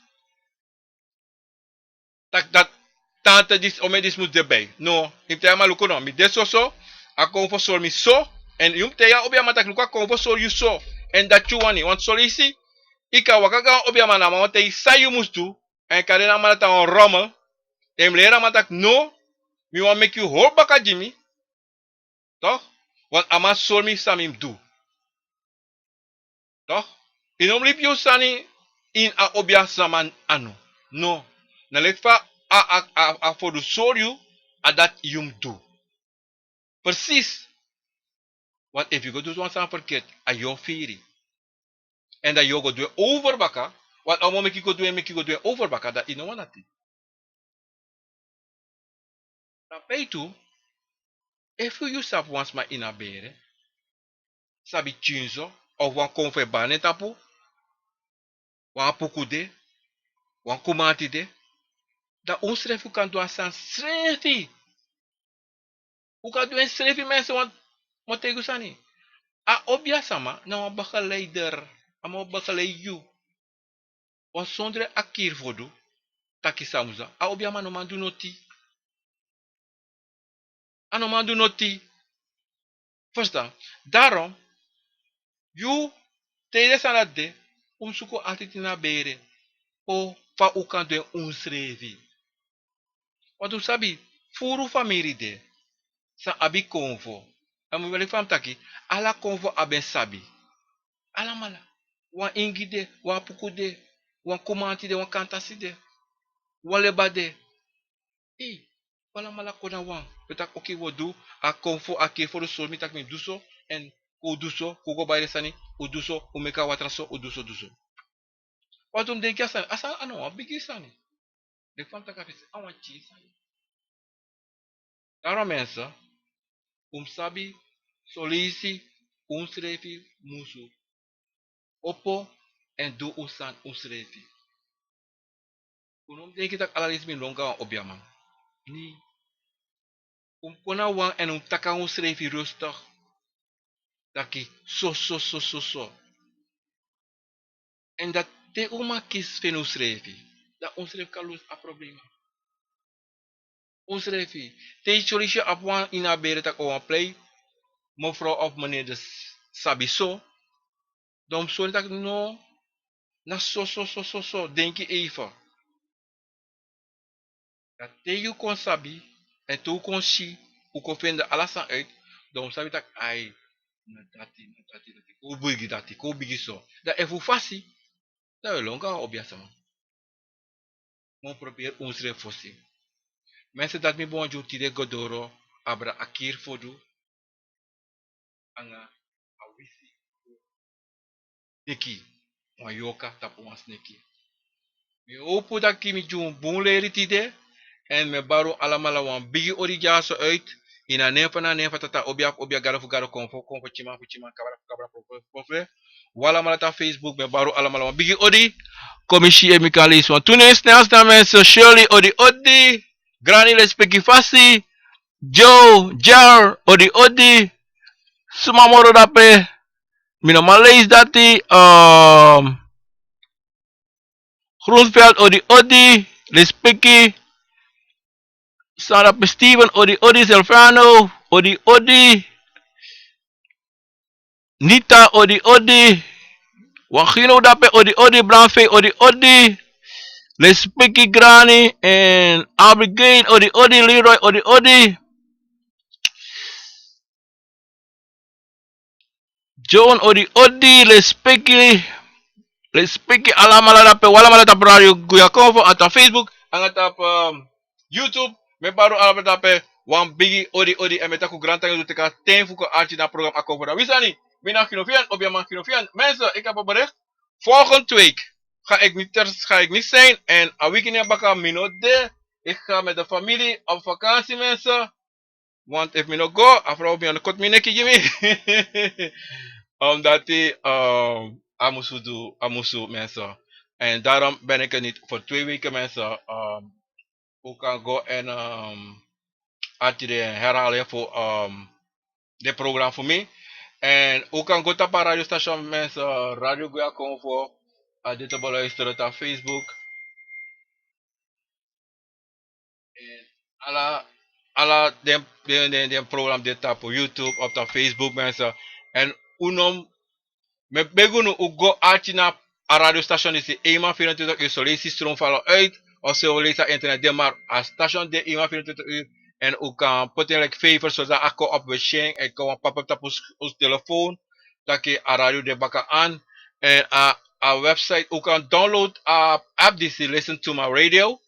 Taki dati tante disi, omen disi mus de bai. No, yu mus taigi a man luku no, mi de soso, a kon fu sori mi so, en yu mus taigi a obiaman taki luku a kon fu sori yu so, en dati yu wani, want son leisi, yu kan waka go na wan obiaman, na a man wani taigi yu san yu mus du, en kande na a man dati na wan rommel, dan yu mus leri a man taki no, mi wani meki yu hori baka gi mi, toch? Want a man sori mi san mi mus du. Toch? Yu no mus libi yu sani ini a obiasma anu. No. Na leki fa a, a, a, a fodu sori yu, a dati yu mus du. Precies. Want efu yu go du wan sani verkeerd, a yu o firi. En dan yu o go du en over baka, want a o meki yu go du en, meki yu go du en over baka, dan yu no wani dati. Na feitu, efu yu sabi wan sma ini a bere, sabi tyinso, of wan kon fu e bari na en tapu, wan apuku de, wan kumanti de, dan unsrefi kan du a sani srefi. Un kan du en srefi mensen, want mi o taigi un sani. A obiasma na wan begeleider, a man o begeleid yu. Want sondro a kiri fodu, taki san mus du, a obiaman no man du noti. A no man du noti. Verstaan? Daarom, yu, te yu de sani dati de, un mus suku altiti na bere. Of fa un kan du en unsrefi. Want un sabi, furu famiri de, san abi konfo, A mi weli fa mi taki, ala konfo abi en sabi. Alamala. Wan ingi de, wan apuku de, wan kumanti de, wan kantasi de, wan leba de. Ei, fu alamala kon na wan. Wi taki oki wi o du, a konfo, a kiri fu du so, mi taki mi du so, èn kon un du so, kon un go bai den sani, un du so, un meki a watra so, un du so, du so. Wantu mi denki a sani, a sani a no wan bigi sani. Den fa mi taki a fesi, a wan pikin sani. Daarom mensen, un mus sabi, son leisi, unsrefi musu opo èn du un sani unsrefi. Un no mus denki taki ala leisi mi lon go na wan obiaman. Nee. Un mus kon na wan èn un mus taki na unsrefi rustig. Taki so, so, so, so, so. Èn dati te un man kisi feni unsrefi, dan unsrefi kan lusu a problema. Unsrefi. Te yu solisi abi wan ini a bere taki o wan plei, mevrouw of meneer de s-, sabi so. Dan un mus sori taki no, na so, so, so, so, so, denki even. Dan te yu kon sabi, èn te un kon si, un kon feni ala sani uit, dan un sabi taki ai, na dati, na dati, dati, kon un bigi dati, kon un bigi so. Dan efu un fasi, dan wi e lon go na wan obiasama. Ma un proberi unsrefi fosi. Mensen, dati mi ben wani gi un tide go doro, abra a kiri fu du. Anga a wisi. Sneki. Wan yoka tapu wan sneki. Mi e howpu taki mi gi un bun leri tide. Èn mi e bari un alamala wan bigi odi dyaso uit. Ini a nen fu, na nen fu Tata, obia fu obia, gado fu gado, konfo fu konfo, tyiman fu tyiman, kabra fu kabra, profeti fu profeti. Un alamala tapu Facebook, mi e bari un alamala wan bigi odi. Kon mi si efu mi kan leisi wan tu nen, snel snel mensen. Shirley, odi odi. Granny, lespeki fasi. Joe, Jar, odi odi. Suma moro dape? Mi no man leisi dati. Ehm, Groenveld, odi odi. Lespeki. San dape? Steven, odi odi. Silvano, odi odi. Nita, odi odi. Wangino dape, odi odi. Blanfey, odi odi. Lespeki Granny. Èn Abigail, odi odi. Leroy, odi odi. John, odi odi. Lespeki. Lespeki alamala dape, un alamala tapu Radio Guya Konfo, a tapu Facebook, anga tapu, ehm, YouTube. Mi e bari un alamala dape wan bigi odi odi. Èn mi e taki un grantangi, un teki a ten fu kon arki na a program Akomfo. Dan wi sani, mi na Gino Fian, obiaman Gino Fian. Mensen, ik heb een bericht. Volgende week ga ik niet ter, ga ik niet zijn. En a wiki na baka mi no de. Ik ga met de familie op vakantie, mensen. Want efu mi no go, a vrouw fu mi o koti mi neki gi mi. Omdat, ehm, a musu du, a musu, mensen. En daarom ben ik er niet voor twee weken, mensen. Ehm, un kan go èn, ehm, arki den, herhaal fu, ehm, den program fu mi. Èn un kan go tapu a radiostation, mensen, Radio Guya Konfo, a de te beluisteren tapu Facebook. Èn ala, ala den, den, den, den program de tapu YouTube of tapu Facebook, mensen. Èn un no, mi e begi unu, un go arki na a radiostation disi, eenmaal vierentwintig uur, son leisi stroom valt uit, of son leisi a internet de, maar a station de eenmaal vierentwintig uur. Èn un kan poti en like vijver, zodat a kon op wishing, a kon wan pop-up tapu un s-, un telefoon, taki a radio de baka aan. Èn a, a website, un kan download a app disi, Listen to My Radio.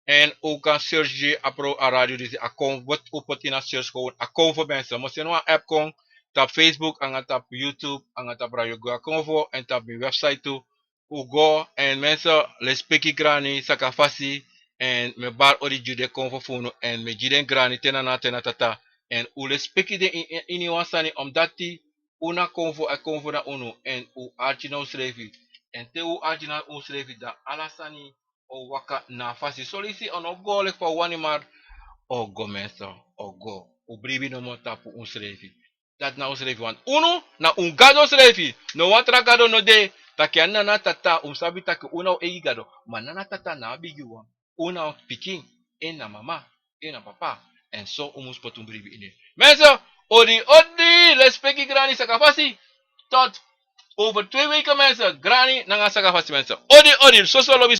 Èn un kan search gi a pro-, a radio disi, Akomfo, un poti ini a search gewoon Akomfo, mensen. Mi o seni wan app kon tapu Facebook, anga tapu YouTube, anga tapu Radio Guya Konfo, èn tapu mi website tu. Un go, èn mensen, lespeki Granny, saka fasi, èn mi e bari odi gi den konfo fu unu, èn mi e gi den Granny te na na, te na tata. Èn un lespeki den in, in, ini wan sani, omdat un na konfo, a konfo na unu, èn un arki na unsrefi. Èn te un arki na unsrefi, dan ala sani o waka na a fasi. Son leisi a no go leki fa un wani, maar o go, mensen, o go. Un bribi nomo tapu unsrefi. Dati na unsrefi, want unu na un gado srefi. No wan tra gado no de. Taki a nana tata, un mus sabi taki un na un eigi gado. Ma nana tata na a bigi wan. Un na pikin, en na mama, en na papa. Èn so un mus poti un bribi ini. Mensen, odi odi, lespeki Granny, saka fasi. Tot over twee weken, mensen. Granny nanga saka fasi, mensen. Odi odi, soso lobi.